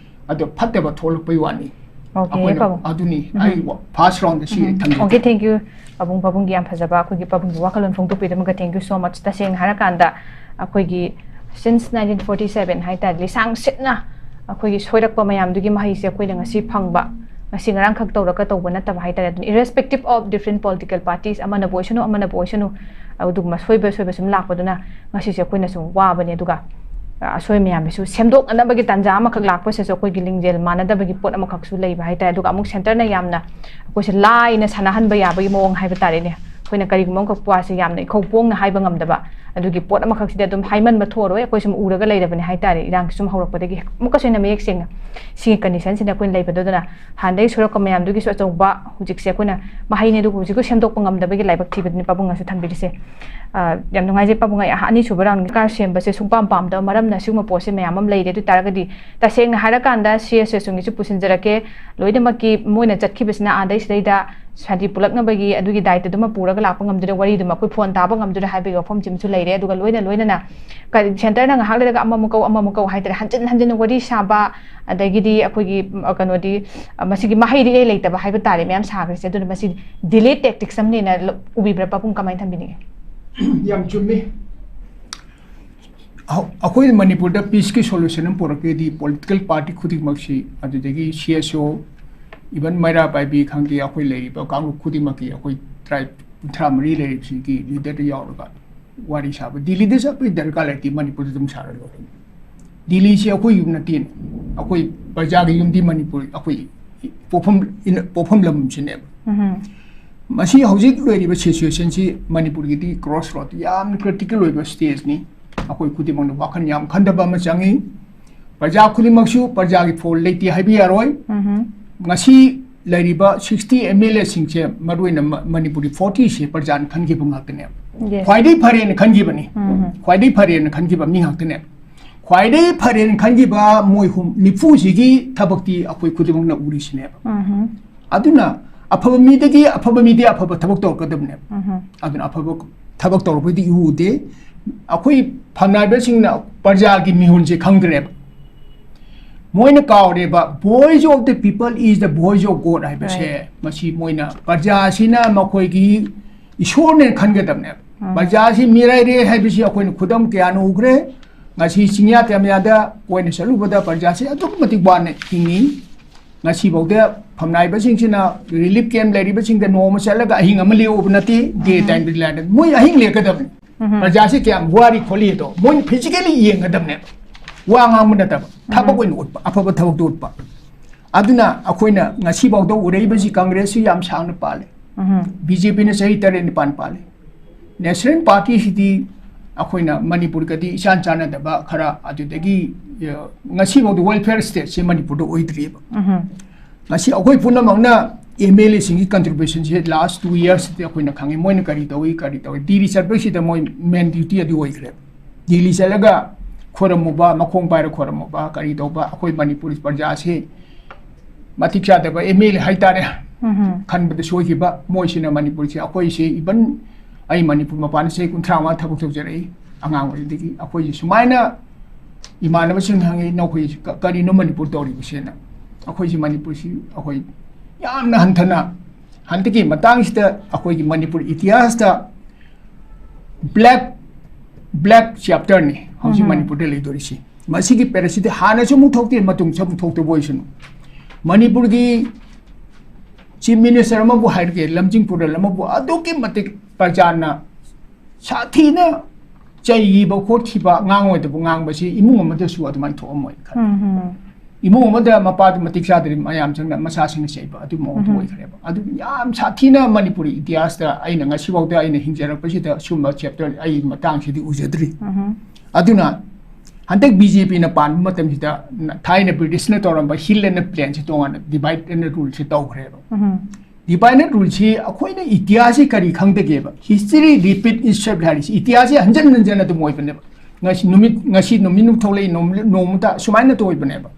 ꯑꯗꯣ ꯐꯠꯇꯕ ꯊꯣꯛꯂꯛꯄꯩ ꯋꯥꯅꯤ꯫ ꯑꯣꯀꯦ, ꯑꯩꯈꯣꯏꯅ ꯄꯥꯕꯨꯡ꯫ ꯑꯗꯨꯅꯤ ꯎꯝ꯫ ꯑꯩ ꯋꯥ-, ꯐꯥꯔꯁ ꯔꯥꯎꯟꯗ ꯁꯤ ꯎꯝ꯫ ꯊꯝꯖꯒꯦ꯫ ꯑꯣꯀꯦ, thank you, ꯄꯥꯕꯨꯡ, ꯄꯥꯕꯨꯡꯒꯤ ꯌꯥꯝ ꯐꯖꯕ ꯑꯩꯈꯣꯏꯒꯤ ꯄꯥꯕꯨꯡꯒꯤ ꯋꯥꯈꯜꯂꯣꯟ ꯐꯣꯡꯗꯣꯛꯄꯤꯔꯝꯃꯒ, thank you so much꯫ ꯇꯁꯦꯡꯅ ꯍꯥꯏꯔꯀꯥꯟꯗ ꯑꯩꯈꯣꯏꯒꯤ since nineteen forty seven ꯍꯥꯏ ꯇꯥꯔꯗꯤ, ꯂꯤꯁꯥꯡ ꯁꯤꯠꯅ ꯑꯩꯈꯣꯏꯒꯤ ꯁꯣꯏꯔꯛꯄ ꯃꯌꯥꯝꯗꯨꯒꯤ ꯃꯍꯩꯁꯦ ꯑꯩꯈꯣꯏꯅ ꯉꯁꯤ ꯐꯪꯕ, ꯉꯁꯤ ꯉꯔꯥꯡꯈꯛ ꯇꯧꯔꯒ ꯇꯧꯕ ꯅꯠꯇꯕ ꯍꯥꯏꯇꯥꯔꯦ꯫ ꯑꯗꯨꯅ irrespective of different political parties, ꯑꯃꯅꯕꯨ ꯑꯣꯏꯁꯅꯨ, ꯑꯃꯅꯕꯨ ꯑꯣꯏꯁꯅꯨ, ꯑꯗꯨꯒꯨꯝꯕ ꯁꯣꯏꯕ ꯁꯣꯏꯕ ꯁꯨꯝ ꯂꯥꯛꯄꯗꯨꯅ ꯉꯁꯤꯁꯦ ꯑꯩꯈꯣꯏꯅ ꯁꯨꯝ ꯋꯥꯕꯅꯦ꯫ ꯑꯗꯨꯒ ꯑ, ꯑꯁꯣꯏ ꯃꯌꯥꯝꯁꯤꯁꯨ ꯁꯦꯝꯗꯣꯛꯅꯅꯕꯒꯤ ꯇꯥꯟꯖꯥ ꯑꯃꯈꯛ ꯂꯥꯛꯄꯁꯤꯁꯨ ꯑꯩꯈꯣꯏꯒꯤ ꯂꯤꯡꯖꯦꯜ ꯃꯥꯟꯅꯗꯕꯒꯤ ꯄꯣꯠ ꯑꯃꯈꯛꯁꯨ ꯂꯩꯕ ꯍꯥꯏꯇꯥꯔꯦ꯫ ꯑꯗꯨꯒ ꯑꯃꯨꯛ centreꯅ ꯌꯥꯝꯅ ꯑꯩꯈꯣꯏꯁꯦ ꯂꯥꯏꯅ ꯁꯥꯟꯅꯍꯟꯕ ꯌꯥꯕꯒꯤ ꯃꯑꯣꯡ ꯍꯥꯏꯕ ꯇꯥꯔꯦꯅꯦ꯫ ꯑꯩꯈꯣꯏꯅ ꯀꯔꯤꯒꯨꯝꯕ ꯑꯃꯈꯛ ꯋꯥꯁꯦ ꯌꯥꯝꯅ ꯏꯈꯧ ꯄꯣꯡꯅ ꯍꯥꯏꯕ ꯉꯝꯗꯕ, ꯑꯗꯨꯒꯤ ꯄꯣꯠ ꯑꯃꯈꯛꯁꯤꯗꯤ ꯑꯗꯨꯝ ꯍꯥꯏꯃꯟꯕ ꯊꯣꯛꯑꯔꯣꯏ꯫ ꯑꯩꯈꯣꯏ ꯁꯨꯝ ꯎꯔꯒ ꯂꯩꯔꯕꯅꯦ ꯍꯥꯏꯇꯥꯔꯦ, ꯏꯔꯥꯡꯁꯤ ꯁꯨꯝ ꯍꯧꯔꯛꯄꯗꯒꯤ꯫ ꯑꯃꯨꯛꯀꯁꯨ ꯍꯦꯟꯅ ꯃꯌꯦꯛ ꯁꯦꯡꯅ ꯁꯤꯒꯤ conditionꯁꯤꯗ ꯑꯩꯈꯣꯏꯅ ꯂꯩꯕꯗꯨꯗꯅ ꯍꯥꯟꯅꯗꯒꯤ ꯁꯨꯔꯛꯄ ꯃꯌꯥꯝꯗꯨꯒꯤꯁꯨ ꯑꯆꯧꯕ ꯍꯧꯖꯤꯛꯁꯦ ꯑꯩꯈꯣꯏꯅ ꯃꯍꯩꯅꯤ꯫ ꯑꯗꯨꯕꯨ ꯍꯧꯖꯤꯛꯁꯨ ꯁꯦꯝꯗꯣꯛꯄ ꯉꯝꯗꯕꯒꯤ ꯂꯥꯏꯕꯛ ꯊꯤꯕꯗꯨꯅꯤ ꯄꯥꯕꯨꯡꯅꯁꯨ ꯊꯝꯕꯤꯔꯤꯁꯦ꯫ ꯑ, ꯌꯥꯝ ꯅꯨꯡꯉꯥꯏꯖꯩ ꯄꯥꯕꯨꯡ, ꯑꯩ ꯑꯅꯤꯁꯨꯕ round ꯀꯥꯔ ꯁꯦꯝꯕꯁꯦ ꯁꯨꯡꯄꯥꯝ ꯄꯥꯝꯗꯕ ꯃꯔꯝꯅ ꯁꯤꯒꯨꯝꯕ ꯄꯣꯠꯁꯦ ꯃꯌꯥꯝ ꯑꯃ ꯂꯩꯔꯦ꯫ ꯑꯗꯨ ꯑꯣꯏ ꯇꯥꯔꯒꯗꯤ ꯇꯁꯦꯡꯅ ꯍꯥꯏꯔꯀꯥꯟꯗ CSOꯁꯤꯡꯒꯤꯁꯨ ꯄꯨꯁꯤꯟꯖꯔꯛꯀꯦ꯫ ꯂꯣꯏꯅꯃꯛꯀꯤ ꯃꯣꯏꯅ ꯆꯠꯈꯤꯕꯁꯤꯅ ꯑꯥꯗꯩ ꯁꯤꯗꯩꯗ ꯍꯥꯏꯗꯤ ꯄꯨꯂꯛꯅꯕꯒꯤ ꯑꯗꯨꯒꯤ ꯗꯥꯏꯇꯗꯨꯃ ꯄꯨꯔꯒ ꯂꯥꯛꯄ ꯉꯝꯗꯣꯏꯔꯥ, ꯋꯥꯔꯤꯗꯨꯃ ꯑꯩꯈꯣꯏ phone ꯇꯥꯕ ꯉꯝꯗꯣꯏꯔꯥ ꯍꯥꯏꯕꯒꯤ ꯋꯥꯐꯝꯁꯤꯃꯁꯨ ꯂꯩꯔꯦ꯫ ꯑꯗꯨꯒ ꯂꯣꯏꯅ ꯂꯣꯏꯅꯅ ꯀ-, centreꯅ ꯉꯥꯏꯍꯥꯛ ꯂꯩꯔꯒ ꯑꯃꯃꯨꯛ ꯀꯧ, ꯑꯃꯃꯨꯛ ꯀꯧ ꯍꯥꯏꯇꯥꯔꯦ, ꯍꯟꯖꯤꯟ ꯍꯟꯖꯤꯟꯅ ꯋꯥꯔꯤ ꯁꯥꯕ, ꯑꯗꯒꯤꯗꯤ ꯑꯩꯈꯣꯏꯒꯤ, ꯎꯝ, ꯀꯩꯅꯣꯗꯤ, ꯑ, ꯃꯁꯤꯒꯤ ꯃꯍꯩꯗꯤ ꯏꯔꯩ ꯂꯩꯇꯕ ꯍꯥꯏꯕ ꯇꯥꯔꯦ ꯃꯌꯥꯝ ꯁꯥꯈ꯭ꯔꯤꯁꯦ꯫ ꯑꯗꯨꯅ ꯃꯁꯤ delay tactics ꯑꯃꯅꯦꯅ ꯂ-, ꯎꯕꯤꯕ꯭ꯔꯥ ꯄꯥꯕꯨꯡ, ꯀꯃꯥꯏꯅ ꯊꯝꯕꯤꯅꯤꯡꯉꯤ? ꯌꯥꯝ ꯆꯨꯝꯃꯤ꯫ ꯑꯍ-, ꯑꯩꯈꯣꯏ ꯃꯅꯤꯄꯨꯔꯗ peaceꯀꯤ solution ꯑꯃ ꯄꯨꯔꯛꯀꯦꯗꯤ political party ꯈꯨꯗꯤꯡꯃꯛꯁꯤ, ꯑꯗꯨꯗꯒꯤ CSO, even ꯃꯩꯔꯥ ꯄꯥꯏꯕꯤ ꯈꯪꯗꯦ, ꯑꯩꯈꯣꯏ ꯂꯩꯔꯤꯕ ꯀꯥꯡꯂꯨꯞ ꯈꯨꯗꯤꯡꯃꯛꯀꯤ, ꯑꯩꯈꯣꯏ tribe ꯀꯨꯟꯊ꯭ꯔꯥ ꯃꯔꯤ ꯂꯩꯔꯤꯕꯁꯤꯒꯤ leaderꯗ ꯌꯥꯎꯔꯒ ꯋꯥꯔꯤ ꯁꯥꯕ꯫ ꯗꯤꯜꯂꯤꯗ ꯆꯠꯄꯒꯤ ꯗꯔꯀꯥꯔ ꯂꯩꯇꯦ, ꯃꯅꯤꯄꯨꯔꯗ ꯑꯗꯨꯝ ꯁꯥꯔ ꯂꯣꯏꯔꯦ꯫ ꯗꯤꯜꯂꯤꯁꯤ ꯑꯩꯈꯣꯏ ꯌꯨꯝ ꯅꯠꯇꯦꯅꯦ, ꯑꯩꯈꯣꯏ ꯄ꯭ꯔꯖꯥꯒꯤ ꯌꯨꯝꯗꯤ ꯃꯅꯤꯄꯨꯔ, ꯑꯩꯈꯣꯏ ꯄꯣꯛꯐꯝ, ꯄꯣꯛꯐꯝ ꯂꯝꯁꯤꯅꯦꯕ꯫ ꯎꯝꯍꯨꯝ꯫ ꯃꯁꯤ ꯍꯧꯖꯤꯛ ꯂꯩꯔꯤꯕ situationꯁꯤ ꯃꯅꯤꯄꯨꯔꯒꯤꯗꯤ crossroad, ꯌꯥꯝꯅ critical ꯑꯣꯏꯕ stageꯅꯤ꯫ ꯑꯩꯈꯣꯏ ꯈꯨꯗꯤꯡꯃꯛꯅ ꯋꯥꯈꯜ ꯌꯥꯝ ꯈꯟꯊꯕ ꯑꯃ ꯆꯪꯉꯤ꯫ ꯄ꯭ꯔꯖꯥ ꯈꯨꯗꯤꯡꯃꯛꯁꯨ ꯄ꯭ꯔꯖꯥꯒꯤ fault ꯂꯩꯇꯦ ꯍꯥꯏꯕ ꯌꯥꯔꯣꯏ꯫ ꯎꯝꯍꯨꯝ꯫ ꯉꯁꯤ ꯂꯩꯔꯤꯕ sixty MLAꯁꯤꯡꯁꯦ, ꯃꯔꯨꯑꯣꯏꯅ ꯃ-, ꯃꯅꯤꯄꯨꯔꯒꯤ fortyꯁꯦ ꯄ꯭ꯔꯖꯥꯅ ꯈꯟꯈꯤꯕ ꯉꯥꯛꯇꯅꯦꯕ꯫ Yes. ꯈ꯭ꯋꯥꯏꯗꯒꯤ ꯐꯔꯦꯅ ꯈꯟꯈꯤꯕꯅꯤ꯫ ꯎꯝꯍꯨꯝ꯫ ꯈ꯭ꯋꯥꯏꯗꯒꯤ ꯐꯔꯦꯅ ꯈꯟꯈꯤꯕ ꯃꯤ ꯉꯥꯛꯇꯅꯦꯕ꯫ ꯈ꯭ꯋꯥꯏꯗꯒꯤ ꯐꯔꯦꯅ ꯈꯟꯈꯤꯕ ꯃꯣꯏ ꯍꯨꯝ-, ꯅꯤꯐꯨꯁꯤꯒꯤ ꯊꯕꯛꯇꯤ ꯑꯩꯈꯣꯏ ꯈꯨꯗꯤꯡꯃꯛꯅ ꯎꯔꯤꯁꯤꯅꯦꯕ꯫ ꯎꯝꯍꯨꯝ꯫ ꯑꯗꯨꯅ ꯑꯐꯕ ꯃꯤꯗꯒꯤ ꯑꯐꯕ ꯃꯤꯗꯤ ꯑꯐꯕ ꯊꯕꯛ ꯇꯧꯔꯛꯀꯗꯕꯅꯦꯕ꯫ ꯎꯝꯍꯨꯝ꯫ ꯑꯗꯨꯅ ꯑꯐꯕ ꯊꯕꯛ ꯇꯧꯔꯛꯄꯗꯤ ꯎꯗꯦ꯫ ꯑꯩꯈꯣꯏ ꯐꯝꯅꯥꯏꯕꯁꯤꯡꯅ ꯄ꯭ꯔꯖꯥꯒꯤ ꯃꯤꯍꯨꯟꯁꯦ ꯈꯪꯗ꯭ꯔꯦꯕ꯫ ꯃꯣꯏꯅ ꯀꯥꯎꯔꯦꯕ, "Voice of the people is the voice of God" ꯍꯥꯏꯕꯁꯦ꯫ Right. ꯃꯁꯤ ꯃꯣꯏꯅ ꯄ꯭ꯔꯖꯥꯁꯤꯅ ꯃꯈꯣꯏꯒꯤ ꯏꯁꯣꯔꯅꯦ ꯈꯟꯒꯗꯕꯅꯦꯕ꯫ ꯎꯝ꯫ ꯄ꯭ꯔꯖꯥꯁꯤ ꯃꯤꯔꯥꯏꯔꯦ ꯍꯥꯏꯕꯁꯤ ꯑꯩꯈꯣꯏꯅ ꯈꯨꯗꯝ ꯀꯌꯥꯅ ꯎꯈ꯭ꯔꯦ꯫ ꯉꯁꯤ ꯆꯤꯡꯌꯥ ꯇꯝꯌꯥꯗ ꯀꯣꯏꯅ ꯆꯠꯂꯨꯕꯗ ꯄ꯭ꯔꯖꯥꯁꯤ ꯑꯗꯨꯛꯀꯤ ꯃꯇꯤꯛ ꯋꯥꯅ ꯍꯤꯡꯉꯤ꯫ ꯉꯁꯤꯐꯥꯎꯗ ꯐꯝꯅꯥꯏꯕꯁꯤꯡꯁꯤꯅ ꯔꯤꯂꯤꯐ ꯀꯦꯝꯞ ꯂꯩꯔꯤꯕꯁꯤꯡꯗ ꯅꯣꯡꯃ ꯆꯠꯂꯒ ꯑꯍꯤꯡ ꯑꯃ ꯂꯦꯛꯎꯕ ꯅꯠꯇꯦ, ꯗꯦ ꯇꯥꯏꯝꯗ ꯂꯩꯔꯗꯤ ꯃꯣꯏ ꯑꯍꯤꯡ ꯂꯦꯛꯀꯗꯕꯅꯤ꯫ ꯄ꯭ꯔꯖꯥꯁꯦ ꯀꯌꯥꯝ ꯋꯥꯔꯤ ꯈꯣꯠꯂꯤ ꯑꯗꯣ ꯃꯣꯏꯅ ꯐꯤꯖꯤꯀꯦꯂꯤ ꯌꯦꯡꯒꯗꯕꯅꯦꯕ, ꯋꯥ ꯉꯥꯡꯕ ꯅꯠꯇꯕ, ꯊꯕꯛ ꯑꯣꯏꯅ ꯎꯠꯄ, ꯑꯐꯕ ꯊꯕꯛꯇꯣ ꯎꯠꯄ꯫ ꯑꯗꯨꯅ ꯑꯩꯈꯣꯏꯅ ꯉꯁꯤꯐꯥꯎꯗ ꯎꯔꯛꯏꯕꯁꯤ ꯀꯪꯒ꯭ꯔꯦꯁꯁꯨ ꯌꯥꯝ ꯁꯥꯡꯅ ꯄꯥꯜꯂꯦ, ꯕꯤ ꯖꯦ ꯄꯤꯅ ꯆꯍꯤ ꯇꯔꯦꯠ ꯅꯤꯄꯥꯟ ꯄꯥꯜꯂꯦ꯫ ꯅꯦꯁꯅꯦꯜ ꯄꯥꯔꯇꯤꯁꯤꯗꯤ ꯑꯩꯈꯣꯏꯅ ꯃꯅꯤꯄꯨꯔꯒꯗꯤ ꯏꯆꯥꯟ ꯆꯥꯟꯅꯗꯕ ꯈꯔ, ꯑꯗꯨꯗꯒꯤ, ꯑ, ꯉꯁꯤꯐꯥꯎꯗ ꯋꯦꯜꯐꯤꯌꯔ ꯁ꯭ꯇꯦꯠꯁꯦ ꯃꯅꯤꯄꯨꯔꯗ ꯑꯣꯏꯗ꯭ꯔꯤꯑꯕ꯫ ꯉꯁꯤ ꯑꯩꯈꯣꯏ ꯄꯨꯝꯅꯃꯛꯅ ꯑꯦꯝ ꯑꯦꯜ ꯑꯦꯁꯤꯡꯒꯤ ꯀꯟꯇ꯭ꯔꯤꯕ꯭ꯌꯨꯁꯟꯁꯦ ꯂꯥꯁ ꯇꯨ ꯌꯔꯁꯇꯗꯤ ꯑꯩꯈꯣꯏꯅ ꯈꯪꯉꯤ, ꯃꯣꯏꯅ ꯀꯔꯤ ꯇꯧꯏ, ꯀꯔꯤ ꯇꯧꯏ꯫ ꯗꯤꯜꯂꯤ ꯆꯠꯄꯁꯤꯗ ꯃꯣꯏ ꯃꯦꯟ ꯗ꯭ꯌꯨꯇꯤ ꯑꯗꯨ ꯑꯣꯏꯈ꯭ꯔꯦ꯫ ꯗꯤꯜꯂꯤ ꯆꯠꯂꯒ ꯈꯣꯏꯔꯝꯃꯨꯕ, ꯃꯈꯣꯡ ꯄꯥꯏꯔ ꯈꯣꯏꯔꯝꯃꯨꯕ, ꯀꯔꯤ ꯇꯧꯕ, ꯑꯩꯈꯣꯏ ꯃꯅꯤꯄꯨꯔ ꯄ꯭ꯔꯖꯥꯁꯦ ꯃꯇꯤꯛ ꯆꯥꯗꯕ ꯑꯦꯝ ꯑꯦꯜ ꯑꯦ ꯍꯥꯏꯇꯥꯔꯦ, ꯈꯟꯕꯗ ꯁꯣꯏꯈꯤꯕ, ꯃꯣꯏꯁꯤꯅ ꯃꯅꯤꯄꯨꯔꯁꯦ ꯑꯩꯈꯣꯏꯁꯦ, ꯏꯚꯟ ꯑꯩ ꯃꯅꯤꯄꯨꯔ ꯃꯄꯥꯟꯗ ꯆꯍꯤ ꯀꯨꯟꯊ꯭ꯔꯥ ꯃꯉꯥ ꯊꯕꯛ ꯇꯧꯖꯔꯛꯏ, ꯑꯉꯥꯡ ꯑꯣꯏꯔꯤꯉꯩꯗꯒꯤ ꯑꯩꯈꯣꯏꯁꯦ ꯁꯨꯃꯥꯏꯅ ꯏꯃꯥꯟꯅꯕꯁꯤꯡ ꯍꯪꯉꯤ, "ꯅꯈꯣꯏ ꯀ-, ꯀꯔꯤꯅꯣ ꯃꯅꯤꯄꯨꯔ ꯇꯧꯔꯤꯕꯁꯦꯅ?" ꯑꯩꯈꯣꯏꯁꯤ ꯃꯅꯤꯄꯨꯔꯁꯤ ꯑꯩꯈꯣꯏ ꯌꯥꯝꯅ ꯍꯟꯊꯅ, ꯍꯟꯗꯛꯀꯤ ꯃꯇꯥꯡꯁꯤꯗ ꯑꯩꯈꯣꯏꯒꯤ ꯃꯅꯤꯄꯨꯔ ꯏꯇꯤꯍꯥꯁꯇ ꯕ꯭ꯂꯦꯛ, ꯕ꯭ꯂꯦꯛ ꯆꯦꯞꯇꯔꯅꯤ ꯍꯧꯖꯤꯛ ꯃꯅꯤꯄꯨꯔꯗ ꯂꯩꯗꯣꯔꯤꯁꯤ꯫ ꯃꯁꯤꯒꯤ ꯄꯦꯔꯦꯁꯤꯗꯤ ꯍꯥꯟꯅꯁꯨ ꯑꯃꯨꯛ ꯊꯣꯛꯇꯦ, ꯃꯇꯨꯡꯁꯨ ꯑꯃꯨꯛ ꯊꯣꯛꯇꯕ ꯑꯣꯏꯁꯅꯨ꯫ ꯃꯅꯤꯄꯨꯔꯒꯤ ꯆꯤꯐ ꯃꯤꯅꯤꯁꯇꯔ ꯑꯃꯕꯨ ꯍꯥꯏꯔꯒꯦ, ꯂꯝꯖꯤꯡ ꯄꯨꯔꯦꯜ ꯑꯃꯕꯨ ꯑꯗꯨꯛꯀꯤ ꯃꯇꯤꯛ ꯄ꯭ꯔꯖꯥꯅ ꯁꯥꯊꯤꯅ ꯆꯩꯈꯤꯕ ꯈꯣꯠꯈꯤꯕ, ꯉꯥꯡꯉꯣꯏꯗꯕ ꯉꯥꯡꯕꯁꯤ ꯏꯃꯨꯡ ꯑꯃꯗꯁꯨ ꯑꯗꯨꯃꯥꯏꯅ ꯊꯣꯛꯑꯝꯃꯣꯏ ꯈꯜꯂꯤ꯫ ꯏꯃꯨꯡ ꯑꯃꯗ ꯃꯄꯥꯗꯨ ꯃꯇꯤꯛ ꯆꯥꯗ꯭ꯔꯤ, ꯃꯌꯥꯝ ꯆꯪꯅ ꯃꯆꯥꯁꯤꯡꯅ ꯆꯩꯕ ꯑꯗꯨ ꯃꯑꯣꯡꯗ ꯑꯣꯏꯈ꯭ꯔꯦꯕ꯫ ꯑꯗꯨ ꯌꯥꯝ ꯁꯥꯊꯤꯅ ꯃꯅꯤꯄꯨꯔꯤ ꯏꯇꯤꯍꯥꯁꯇ ꯑꯩꯅ ꯉꯁꯤꯐꯥꯎꯗ ꯑꯩꯅ ꯍꯤꯡꯖꯔꯛꯄꯁꯤꯗ ꯁꯨꯝꯕ ꯆꯦꯞꯇꯔ ꯑꯩ ꯃꯇꯥꯡꯁꯤꯗꯤ ꯎꯖꯗ꯭ꯔꯤ꯫ ꯑꯗꯨꯅ ꯍꯟꯗꯛ ꯕꯤ ꯖꯦ ꯄꯤꯅ ꯄꯥꯟꯕ ꯃꯇꯝꯁꯤꯗ ꯊꯥꯏꯅ ꯕ꯭ꯔꯤꯇꯤꯁꯅ ꯇꯧꯔꯝꯕ ꯍꯤꯜ ꯑꯦꯟ ꯄ꯭ꯂꯦꯟꯁꯤ ꯇꯣꯉꯥꯟꯅ ꯗꯤꯚꯥꯏꯠ ꯑꯦꯟ ꯔꯨꯜꯁꯤ ꯇꯧꯈ꯭ꯔꯦꯕ꯫ ꯗꯤꯚꯥꯏꯠ ꯑꯦꯟ ꯔꯨꯜꯁꯤ ꯑꯩꯈꯣꯏꯅ ꯏꯇꯤꯍꯥꯁꯁꯤ ꯀꯔꯤ ꯈꯪꯗꯒꯦꯕ? History repeat itself ꯍꯥꯏꯔꯤꯁꯤ ꯏꯇꯤꯍꯥꯁꯁꯤ ꯍꯟꯖꯟ ꯍꯟꯖꯟꯅ ꯑꯗꯨꯝ ꯑꯣꯏꯕꯅꯦꯕ꯫ ꯉꯁꯤ ꯅꯨꯃꯤꯠ, ꯉꯁꯤ ꯅꯨꯃꯤꯠ ꯊꯣꯛꯂꯛꯏ, ꯅꯣꯡꯃ-, ꯅꯣꯡꯃꯇ ꯁꯨꯃꯥꯏꯅ ꯇꯧꯕꯅꯦꯕ꯫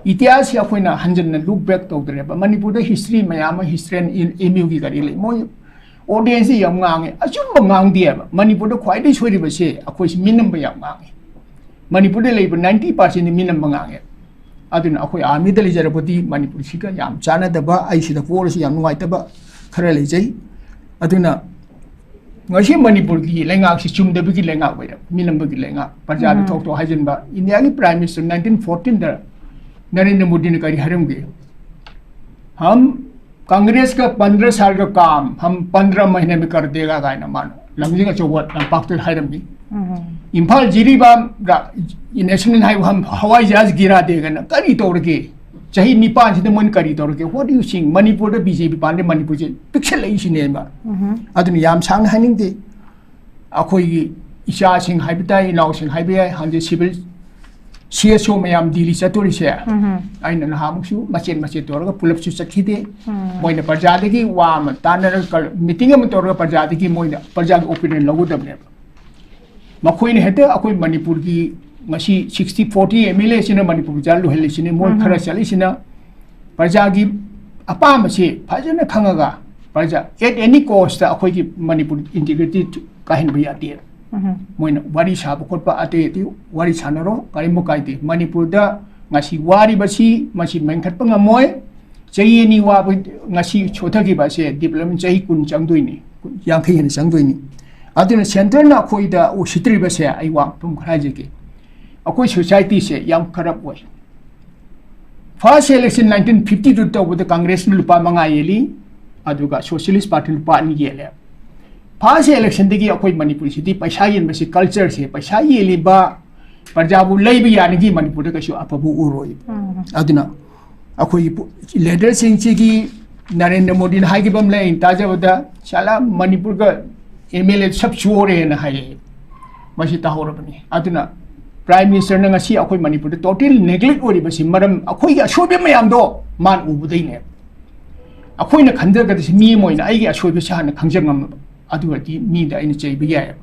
ꯏꯇꯤꯍꯥꯁꯁꯤ ꯑꯩꯈꯣꯏꯅ ꯍꯟꯖꯟꯅ look back ꯇꯧꯗ꯭ꯔꯦꯕ꯫ ꯃꯅꯤꯄꯨꯔꯗ history ꯃꯌꯥꯝ ꯑꯃ, history and M U ꯒꯤ ꯀꯔꯤ ꯂꯩ, ꯃꯣꯏ audience ꯁꯤ ꯌꯥꯝ ꯉꯥꯡꯉꯦ, ꯑꯆꯨꯝꯕ ꯉꯥꯡꯗꯦꯕ꯫ ꯃꯅꯤꯄꯨꯔꯗ ꯈ꯭ꯋꯥꯏꯗꯒꯤ ꯁꯣꯏꯔꯤꯕꯁꯦ ꯑꯩꯈꯣꯏꯁꯤ ꯃꯤꯅꯝꯕ ꯌꯥꯝ ꯉꯥꯡꯉꯦ꯫ ꯃꯅꯤꯄꯨꯔꯗ ꯂꯩꯕ ninety percent ꯗꯤ ꯃꯤꯅꯝꯕ ꯉꯥꯡꯉꯦ꯫ ꯑꯗꯨꯅ ꯑꯩꯈꯣꯏ ꯑꯥꯔꯃꯤꯗ ꯂꯩꯖꯔꯕꯗꯤ ꯃꯅꯤꯄꯨꯔꯁꯤꯒ ꯌꯥꯝ ꯆꯥꯟꯅꯗꯕ, ꯑꯩ ꯁꯤꯗ ꯄꯣꯛꯂꯁꯨ ꯌꯥꯝ ꯅꯨꯡꯉꯥꯏꯇꯕ ꯈꯔ ꯂꯩꯖꯩ꯫ ꯑꯗꯨꯅ ꯉꯁꯤ ꯃꯅꯤꯄꯨꯔꯒꯤ ꯂꯩꯉꯥꯛꯁꯤ ꯆꯨꯝꯗꯕꯒꯤ ꯂꯩꯉꯥꯛ ꯑꯣꯏꯔꯕ, ꯃꯤꯅꯝꯕꯒꯤ ꯂꯩꯉꯥꯛ, ꯄ꯭ꯔꯖꯥꯗ ꯊꯣꯛ ꯊꯣꯛ ꯍꯥꯏꯖꯤꯟꯕ꯫ ꯏꯟꯗꯤꯌꯥꯒꯤ Prime Minister nineteen fourteen ꯗ ꯅꯔꯦꯟꯗ꯭ꯔ ꯃꯣꯗꯤꯅ ꯀꯔꯤ ꯍꯥꯏꯔꯝꯒꯦ? हम कांग्रेस का पन्द्रह साल का काम हम पन्द्रह महीने में कर देगा ꯀꯥꯏꯅ ꯃꯥꯅ ꯂꯝꯖꯤꯡ ꯑꯆꯧꯕ ꯂꯝꯄꯥꯛꯇꯨꯗ ꯍꯥꯏꯔꯝꯃꯤ꯫ ꯏꯝꯐꯥꯜ ꯖꯤꯔꯤꯕꯥꯝꯗ ꯅꯦꯁꯅꯦꯜ ꯍꯥꯏꯋꯦ ꯍꯝ ꯍꯋꯥꯏ ꯖꯍꯥꯖ ꯒꯤꯔꯥ ꯗꯦꯒꯅ ꯀꯔꯤ ꯇꯧꯔꯒꯦ? ꯆꯍꯤ ꯅꯤꯄꯥꯟꯁꯤꯗ ꯃꯣꯏꯅ ꯀꯔꯤ ꯇꯧꯔꯒꯦ? What do you think? ꯃꯅꯤꯄꯨꯔꯗ ꯕꯤ ꯖꯦ ꯄꯤ ꯄꯥꯟꯗꯦ, ꯃꯅꯤꯄꯨꯔꯁꯦ ꯄꯤꯛꯁꯜꯂꯛꯏꯁꯤꯅꯦꯕ꯫ ꯑꯗꯨꯅ ꯌꯥꯝ ꯁꯥꯡꯅ ꯍꯥꯏꯅꯤꯡꯗꯦ꯫ ꯑꯩꯈꯣꯏꯒꯤ ꯏꯆꯥꯁꯤꯡ ꯍꯥꯏꯕ ꯇꯥꯏ, ꯏꯅꯥꯎꯁꯤꯡ ꯍꯥꯏꯕ ꯌꯥꯏ, ꯍꯧꯖꯤꯛ ꯁꯤꯚꯤꯜ ꯁꯤ ꯑꯦꯁ ꯑꯣ ꯃꯌꯥꯝ ꯗꯤꯜꯂꯤ ꯆꯠꯇꯣꯔꯤꯁꯦ, ꯑꯩꯅ ꯅꯍꯥꯟꯃꯨꯛꯁꯨ ꯃꯆꯦꯠ ꯃꯆꯦꯠ ꯇꯧꯔꯒ ꯄꯨꯂꯞꯁꯨ ꯆꯠꯈꯤꯗꯦ꯫ ꯃꯣꯏꯅ ꯄ꯭ꯔꯖꯥꯗꯒꯤ ꯋꯥ ꯑꯃ ꯇꯥꯟꯅꯔꯒ ꯀ-, ꯃꯤꯇꯤꯡ ꯑꯃ ꯇꯧꯔꯒ ꯄ꯭ꯔꯖꯥꯗꯒꯤ ꯃꯣꯏꯅ ꯄ꯭ꯔꯖꯥꯒꯤ ꯑꯣꯄꯤꯅꯤꯌꯟ ꯂꯧꯒꯗꯕꯅꯦꯕ꯫ ꯃꯈꯣꯏꯅ ꯍꯦꯛꯇ ꯑꯩꯈꯣꯏ ꯃꯅꯤꯄꯨꯔꯒꯤ ꯉꯁꯤ ꯁꯤꯛꯁꯇꯤ ꯐꯣꯔꯇꯤ ꯑꯦꯝ ꯑꯦꯜ ꯑꯦꯁꯤꯅ ꯃꯅꯤꯄꯨꯔ ꯄ꯭ꯔꯖꯥ ꯂꯣꯏꯍꯜꯂꯤꯁꯤꯅꯦ, ꯃꯣꯏ ꯈꯔ ꯆꯠꯂꯤꯁꯤꯅ ꯄ꯭ꯔꯖꯥꯒꯤ ꯑꯄꯥꯝꯕꯁꯦ ꯐꯖꯅ ꯈꯪꯉꯒ ꯄ꯭ꯔꯖꯥ at any cost ꯑꯩꯈꯣꯏꯒꯤ ꯃꯅꯤꯄꯨꯔ ꯏꯟꯇꯤꯒ꯭ꯔꯤꯇꯤ ꯀꯥꯏꯍꯟꯕ ꯌꯥꯗꯦ꯫ ꯃꯣꯏꯅ ꯋꯥꯔꯤ ꯁꯥꯕ ꯈꯣꯠꯄ ꯑꯇꯩ ꯑꯇꯩ ꯋꯥꯔꯤ ꯁꯥꯟꯅꯔꯣ, ꯀꯔꯤꯝꯕ ꯀꯥꯏꯗꯦ꯫ ꯃꯅꯤꯄꯨꯔꯗ ꯉꯁꯤ ꯋꯥꯔꯤꯕꯁꯤ ꯃꯁꯤ ꯃꯦꯟꯈꯠꯄ ꯉꯝꯃꯣꯏ꯫ ꯆꯍꯤ ꯑꯅꯤ ꯋꯥꯕ ꯉꯁꯤ ꯁꯣꯊꯈꯤꯕ ꯑꯁꯦ ꯗꯤꯕꯂꯞꯃꯦꯟ ꯆꯍꯤ ꯀꯨꯟ ꯆꯪꯗꯣꯏꯅꯤ, ꯌꯥꯡꯈꯩ ꯍꯦꯟꯅ ꯆꯪꯗꯣꯏꯅꯤ꯫ ꯑꯗꯨꯅ ꯁꯦꯟꯇꯔꯅ ꯑꯩꯈꯣꯏꯗ ꯎꯁꯤꯠꯇ꯭ꯔꯤꯕꯁꯦ ꯑꯩ ꯋꯥꯐꯝ ꯈꯔ ꯍꯥꯏꯖꯒꯦ꯫ ꯑꯩꯈꯣꯏ ꯁꯣꯁꯥꯏꯇꯤꯁꯦ ꯌꯥꯝ ꯀꯔꯞ ꯑꯣꯏ꯫ First election nineteen fifty two ꯇꯧꯕꯗ ꯀꯪꯒ꯭ꯔꯦꯁꯅ ꯂꯨꯄꯥ ꯃꯉꯥ ꯌꯦꯜꯂꯤ, ꯑꯗꯨꯒ ꯁꯣꯁꯤꯌꯦꯂꯤꯁ ꯄꯥꯔꯇꯤ ꯂꯨꯄꯥ ꯑꯅꯤ ꯌꯦꯜꯂꯦ꯫ ꯐꯥꯔꯁ ꯏꯂꯦꯛꯁꯟꯗꯒꯤ ꯑꯩꯈꯣꯏ ꯃꯅꯤꯄꯨꯔꯁꯤꯗꯤ ꯄꯩꯁꯥ ꯌꯦꯟꯕꯁꯤ ꯀꯜꯆꯔꯁꯦ, ꯄꯩꯁꯥ ꯌꯦꯜꯂꯤꯕ ꯄ꯭ꯔꯖꯥꯕꯨ ꯂꯩꯕ ꯌꯥꯅꯤꯒꯤ ꯃꯅꯤꯄꯨꯔꯗ ꯀꯩꯁꯨ ꯑꯐꯕ ꯎꯔꯣꯏ꯫ ꯑꯗꯨꯅ ꯑꯩꯈꯣꯏꯒꯤ ꯄꯨ-, ꯂꯤꯗꯔꯁꯤꯡꯁꯤꯒꯤ ꯅꯔꯦꯟꯗ꯭ꯔ ꯃꯣꯗꯤꯅ ꯍꯥꯏꯈꯤꯕ ꯑꯃ ꯂꯩ, ꯑꯩꯅ ꯇꯥꯖꯕꯗ, "ꯁꯥꯂꯥ ꯃꯅꯤꯄꯨꯔꯒ ꯑꯦꯝ ꯑꯦꯜ ꯑꯦ ꯁꯕ ꯆꯣꯔ ꯍꯦꯅ" ꯍꯥꯏꯌꯦ꯫ ꯃꯁꯤ ꯇꯥꯍꯧꯔꯕꯅꯤ꯫ ꯑꯗꯨꯅ ꯄ꯭ꯔꯥꯏꯝ ꯃꯤꯅꯤꯁꯇꯔꯅ ꯉꯁꯤ ꯑꯩꯈꯣꯏ ꯃꯅꯤꯄꯨꯔꯗ ꯇꯣꯇꯦꯜ ꯅꯦꯒ꯭ꯂꯦꯛ ꯑꯣꯏꯔꯤꯕꯁꯤ ꯃꯔꯝ ꯑꯩꯈꯣꯏꯒꯤ ꯑꯁꯣꯏꯕ ꯃꯌꯥꯝꯗꯣ ꯃꯥꯅ ꯎꯕꯗꯩꯅꯦ꯫ ꯑꯩꯈꯣꯏꯅ ꯈꯟꯖꯒꯗꯕꯁꯤ ꯃꯤ ꯑꯃ ꯑꯣꯏꯅ ꯑꯩꯒꯤ ꯑꯁꯣꯏꯕꯁꯤ ꯍꯥꯟꯅ ꯈꯪꯖ ꯉꯝꯃꯕ꯫ ꯑꯗꯨꯒꯗꯤ ꯃꯤꯗ ꯑꯩꯅ ꯆꯩꯕ ꯌꯥꯏꯑꯕ꯫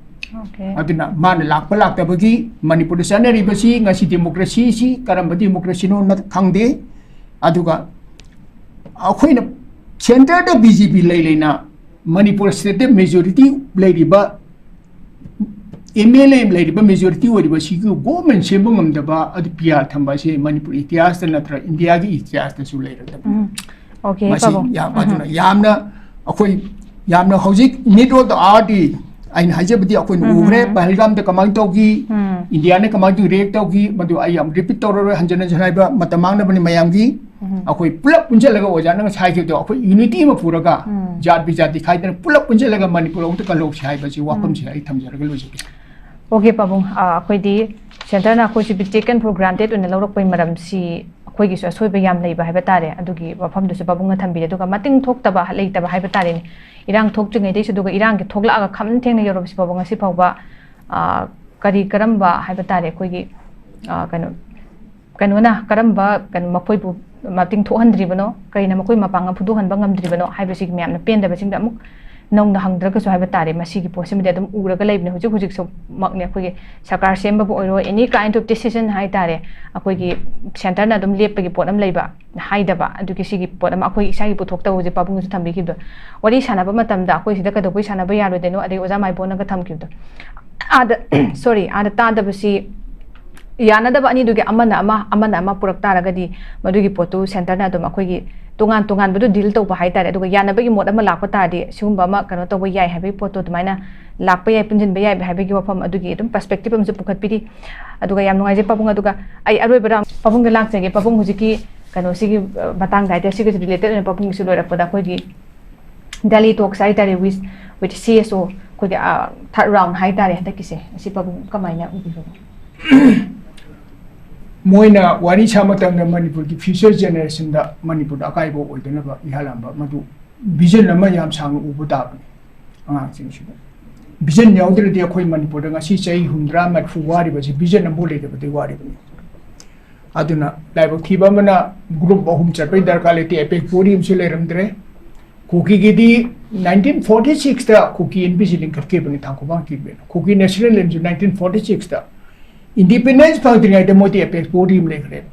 ꯑꯗꯨꯅ ꯃꯥꯅ ꯂꯥꯛꯄ ꯂꯥꯛꯇꯕꯒꯤ ꯃꯅꯤꯄꯨꯔꯗ ꯆꯠꯅꯔꯤꯕꯁꯤ ꯉꯁꯤ ꯗꯦꯃꯣꯀ꯭ꯔꯦꯁꯤꯁꯤ ꯀꯔꯝꯕ ꯗꯦꯃꯣꯀ꯭ꯔꯦꯁꯤꯅꯣ ꯅ-, ꯈꯪꯗꯦ꯫ ꯑꯗꯨꯒ ꯑꯩꯈꯣꯏꯅ ꯁꯦꯟꯇꯔꯗ ꯕꯤ ꯖꯦ ꯄꯤ ꯂꯩ ꯂꯩꯅ ꯃꯅꯤꯄꯨꯔ ꯁ꯭ꯇꯦꯠꯇ ꯃꯦꯖꯣꯔꯤꯇꯤ ꯂꯩꯔꯤꯕ ꯑꯦꯝ ꯑꯦꯜ ꯑꯦ ꯂꯩꯔꯤꯕ ꯃꯦꯖꯣꯔꯤꯇꯤ ꯑꯣꯏꯔꯤꯕ ꯁꯤꯒꯤ ꯒꯣꯚꯔꯟꯃꯦꯟ ꯁꯦꯝꯕ ꯉꯝꯗꯕ ꯑꯗꯨ ꯄꯤ ꯑꯥꯔ ꯊꯝꯕ ꯑꯁꯤ ꯃꯅꯤꯄꯨꯔ ꯏꯇꯤꯍꯥꯁꯇ ꯅꯠꯇ꯭ꯔ ꯏꯟꯗꯤꯌꯥꯒꯤ ꯏꯇꯤꯍꯥꯁꯇꯁꯨ ꯂꯩꯔꯗꯕꯅꯤ꯫ ꯃꯁꯤ ꯄꯥꯕꯨꯡ꯫ ꯌꯥꯝ, ꯑꯗꯨꯅ ꯌꯥꯝꯅ ꯑꯩꯈꯣꯏ ꯌꯥꯝꯅ ꯍꯧꯖꯤꯛ need of the hour ꯗꯤ ꯑꯩꯅ ꯍꯥꯏꯖꯕꯗꯤ ꯑꯩꯈꯣꯏꯅ ꯎꯈ꯭ꯔꯦ, ꯄꯍꯜꯒꯥꯝꯗ ꯀꯃꯥꯏꯅ ꯇꯧꯈꯤ, ꯏꯟꯗꯤꯌꯥꯅ ꯀꯃꯥꯏꯅ ꯇꯧ ꯔꯤꯌꯦꯛ ꯇꯧꯈꯤ, ꯃꯗꯨ ꯑꯩ ꯌꯥꯝ ꯔꯤꯄꯤꯠ ꯇꯧꯔꯔꯣꯏ, ꯍꯟꯖꯟ ꯍꯟꯖꯟ ꯍꯥꯏꯕ ꯃꯇꯝ ꯃꯥꯡꯅꯕꯅꯤ ꯃꯌꯥꯝꯒꯤ꯫ ꯑꯩꯈꯣꯏ ꯄꯨꯂꯞ ꯄꯨꯟꯁꯤꯜꯂꯒ ꯑꯣꯖꯥꯅ ꯉꯁꯥꯏ ꯍꯥꯏꯈꯤꯕꯗꯣ, ꯑꯩꯈꯣꯏ unity ꯑꯃ ꯄꯨꯔꯒ, ꯎꯝ꯫ ꯖꯥꯠ ꯕꯤꯖꯥꯠꯇꯤ ꯈꯥꯏꯗꯅ ꯄꯨꯂꯞ ꯄꯨꯟꯁꯤꯜꯂꯒ ꯃꯅꯤꯄꯨꯔ ꯑꯃꯠꯇ ꯀꯜꯍꯧꯁꯤ ꯍꯥꯏꯕꯁꯤ ꯋꯥꯐꯝꯁꯦ ꯎꯝ꯫ ꯑꯩ ꯊꯝꯖꯔꯒ ꯂꯣꯏꯖꯒꯦ꯫ OK ꯄꯥꯕꯨꯡ, ꯑ, ꯑꯩꯈꯣꯏꯗꯤ centreꯅ ꯑꯩꯈꯣꯏꯁꯤ be taken for granted ꯑꯣꯏꯅ ꯂꯧꯔꯛꯄꯒꯤ ꯃꯔꯝꯁꯤ ꯑꯩꯈꯣꯏꯒꯤꯁꯨ ꯑꯁꯣꯏꯕ ꯌꯥꯝ ꯂꯩꯕ ꯍꯥꯏꯕ ꯇꯥꯔꯦ꯫ ꯑꯗꯨꯒꯤ ꯋꯥꯐꯝꯗꯨꯁꯨ ꯄꯥꯕꯨꯡꯅ ꯊꯝꯕꯤꯔꯦ꯫ ꯑꯗꯨꯒ ꯃꯇꯤꯡ ꯊꯣꯛꯇꯕ, ꯂꯩꯇꯕ ꯍꯥꯏꯕ ꯇꯥꯔꯦꯅꯦ꯫ ꯏꯔꯥꯡ ꯊꯣꯛꯇ꯭ꯔꯤꯉꯩꯗꯩꯁꯨ, ꯑꯗꯨꯒ ꯏꯔꯥꯡꯒꯤ ꯊꯣꯛꯂꯛꯑꯒ ꯈꯝ ꯊꯦꯡꯅ ꯌꯧꯔꯛꯄꯁꯤ ꯐꯥꯎꯕ, ꯉꯁꯤ ꯐꯥꯎꯕ, ꯑ, ꯀꯔꯤ ꯀꯔꯝꯕ ꯍꯥꯏꯕ ꯇꯥꯔꯦ, ꯑꯩꯈꯣꯏꯒꯤ, ꯑ, ꯀꯩꯅꯣ, ꯀꯩꯅꯣꯅ ꯀꯔꯝꯕ, ꯀꯩꯅꯣ, ꯃꯈꯣꯏꯕꯨ ꯃꯇꯤꯡ ꯊꯣꯛꯍꯟꯗ꯭ꯔꯤꯕꯅꯣ, ꯀꯔꯤꯅ ꯃꯈꯣꯏ ꯃꯄꯥꯡꯒꯜ ꯐꯨꯗꯣꯛꯍꯟꯕ ꯉꯝꯗ꯭ꯔꯤꯕꯅꯣ ꯍꯥꯏꯕꯁꯤꯒꯤ ꯃꯌꯥꯝꯅ ꯄꯦꯟꯗꯕꯁꯤꯡꯗ ꯑꯃꯨꯛ ꯅꯧꯅ ꯍꯪꯗ꯭ꯔꯒꯁꯨ ꯍꯥꯏꯕ ꯇꯥꯔꯦ, ꯃꯁꯤꯒꯤ ꯄꯣꯠꯁꯤꯃꯗꯤ ꯑꯗꯨꯝ ꯎꯔꯒ ꯂꯩꯕꯅꯦ꯫ ꯍꯧꯖꯤꯛ ꯍꯧꯖꯤꯛꯁꯨꯃꯛꯅꯦ ꯑꯩꯈꯣꯏꯒꯤ ꯁꯔꯀꯥꯔ ꯁꯦꯝꯕꯕꯨ ꯑꯣꯏꯔꯣ, any kind of decision ꯍꯥꯏ ꯇꯥꯔꯦ, ꯑꯩꯈꯣꯏꯒꯤ centreꯅ ꯑꯗꯨꯝ ꯂꯦꯞꯄꯒꯤ ꯄꯣꯠ ꯑꯃ ꯂꯩꯕ, ꯍꯥꯏꯗꯕ, ꯑꯗꯨꯒꯤ ꯁꯤꯒꯤ ꯄꯣꯠ ꯑꯃ ꯑꯩꯈꯣꯏ ꯏꯁꯥꯒꯤ ꯄꯨꯊꯣꯛꯇꯕ, ꯍꯧꯖꯤꯛ ꯄꯥꯕꯨꯡꯅꯁꯨ ꯊꯝꯕꯤꯈꯤꯕꯗꯣ, ꯋꯥꯔꯤ ꯁꯥꯟꯅꯕ ꯃꯇꯝꯗ ꯑꯩꯈꯣꯏ ꯁꯤꯗ ꯀꯩꯗꯧꯕꯩ ꯁꯥꯟꯅꯕ ꯌꯥꯔꯣꯏꯗꯣꯏꯅꯣ, ꯑꯗꯩ ꯑꯣꯖꯥ ꯃꯥꯏꯕꯣꯟꯅꯒ ꯊꯝꯈꯤꯕꯗꯣ, ꯑꯥꯗ, sorry, ꯑꯥꯗ ꯇꯥꯗꯕꯁꯤ, ꯌꯥꯅꯗꯕ ꯑꯅꯤꯗꯨꯒꯤ ꯑꯃꯅ ꯑꯃ, ꯑꯃꯅ ꯑꯃ ꯄꯨꯔꯛ ꯇꯥꯔꯒꯗꯤ, ꯃꯗꯨꯒꯤ ꯄꯣꯠꯇꯨ centreꯅ ꯑꯗꯨꯝ ꯑꯩꯈꯣꯏꯒꯤ ꯇꯣꯉꯥꯟ ꯇꯣꯉꯥꯟꯕꯗꯨ deal ꯇꯧꯕ ꯍꯥꯏ ꯇꯥꯔꯦ꯫ ꯑꯗꯨꯒ ꯌꯥꯅꯕꯒꯤ ꯃꯣꯠ ꯑꯃ ꯂꯥꯛꯄ ꯇꯥꯔꯗꯤ, ꯁꯤꯒꯨꯝꯕ ꯑꯃ ꯀꯩꯅꯣ ꯇꯧꯕ ꯌꯥꯏ ꯍꯥꯏꯕꯒꯤ ꯄꯣꯠꯇꯣ ꯑꯗꯨꯃꯥꯏꯅ ꯂꯥꯛꯄ ꯌꯥꯏ, ꯄꯨꯟꯁꯤꯟꯕ ꯌꯥꯏ ꯍꯥꯏꯕꯒꯤ ꯋꯥꯐꯝ ꯑꯗꯨꯒꯤ ꯑꯗꯨꯝ perspective ꯑꯃꯁꯨ ꯄꯨꯈꯠꯄꯤꯔꯤ꯫ ꯑꯗꯨꯒ ꯌꯥꯝ ꯅꯨꯡꯉꯥꯏꯖꯩ ꯄꯥꯕꯨꯡ꯫ ꯑꯗꯨꯒ ꯑꯩ ꯑꯔꯣꯏꯕꯗ ꯄꯥꯕꯨꯡꯗ ꯂꯥꯛꯆꯒꯦ꯫ ꯄꯥꯕꯨꯡ, ꯍꯧꯖꯤꯛꯀꯤ ꯀꯩꯅꯣꯁꯤꯒꯤ, ꯑ, ꯃꯇꯥꯡꯗ ꯍꯥꯏꯇꯥꯔꯦ, ꯁꯤꯒꯤꯁꯨ related ꯑꯣꯏꯅ ꯄꯥꯕꯨꯡꯒꯤꯁꯨ ꯂꯣꯏꯔꯛꯄꯗ ꯑꯩꯈꯣꯏꯒꯤ Delhi talks ꯍꯥꯏꯇꯥꯔꯦ, with, with CSO, ꯑꯩꯈꯣꯏꯒꯤ, ꯑ, third round ꯍꯥꯏꯇꯥꯔꯦ ꯍꯟꯗꯛꯀꯤꯁꯦ, ꯑꯁꯤ ꯄꯥꯕꯨꯡ ꯀꯃꯥꯏꯅ ꯎꯕꯤꯕꯒꯦ? ꯃꯣꯏꯅ ꯋꯥꯔꯤ ꯁꯥ ꯃꯇꯝꯗ ꯃꯅꯤꯄꯨꯔꯒꯤ future generationꯗ ꯃꯅꯤꯄꯨꯔꯗ ꯑꯀꯥꯏꯕ ꯑꯣꯏꯗꯅꯕ ꯏꯍꯥꯟ ꯍꯥꯟꯕ ꯃꯗꯨ vision ꯑꯃ ꯌꯥꯝ ꯁꯥꯡꯅ ꯎꯕ ꯇꯥꯕꯅꯤ ꯑꯉꯥꯡꯁꯤꯡꯁꯤꯗ꯫ Vision ꯌꯥꯎꯗ꯭ꯔꯗꯤ ꯑꯩꯈꯣꯏ ꯃꯅꯤꯄꯨꯔꯗ ꯉꯁꯤ ꯆꯍꯤ ꯍꯨꯝꯗ꯭ꯔꯥ ꯃꯔꯤꯐꯨ ꯋꯥꯔꯤꯕꯁꯤ vision ꯑꯃꯐꯥꯎ ꯂꯩꯇꯕꯗꯒꯤ ꯋꯥꯔꯤꯕꯅꯤ꯫ ꯑꯗꯨꯅ ꯂꯥꯏꯕꯛ ꯊꯤꯕ ꯑꯃꯅ group ꯑꯍꯨꯝ ꯆꯠꯄꯒꯤ ꯗꯔꯀꯥꯔ ꯂꯩꯇꯦ, apex body ꯑꯃꯁꯨ ꯂꯩꯔꯝꯗ꯭ꯔꯦ꯫ ꯀꯨꯀꯤꯒꯤꯗꯤ nineteen forty sixꯇ ꯀꯨꯀꯤ NBC ꯂꯤꯡꯈꯠꯈꯤꯕꯅꯤ, ꯊꯥꯡꯀꯨꯕꯥꯡ ꯀꯤꯕꯦꯅ꯫ ꯀꯨꯀꯤ nationalismꯁꯨ nineteen forty sixꯇ, independence ꯐꯪꯗ꯭ꯔꯤꯉꯩꯗ ꯃꯣꯏꯗꯤ apex body ꯑꯃ ꯂꯩꯈ꯭ꯔꯦ꯫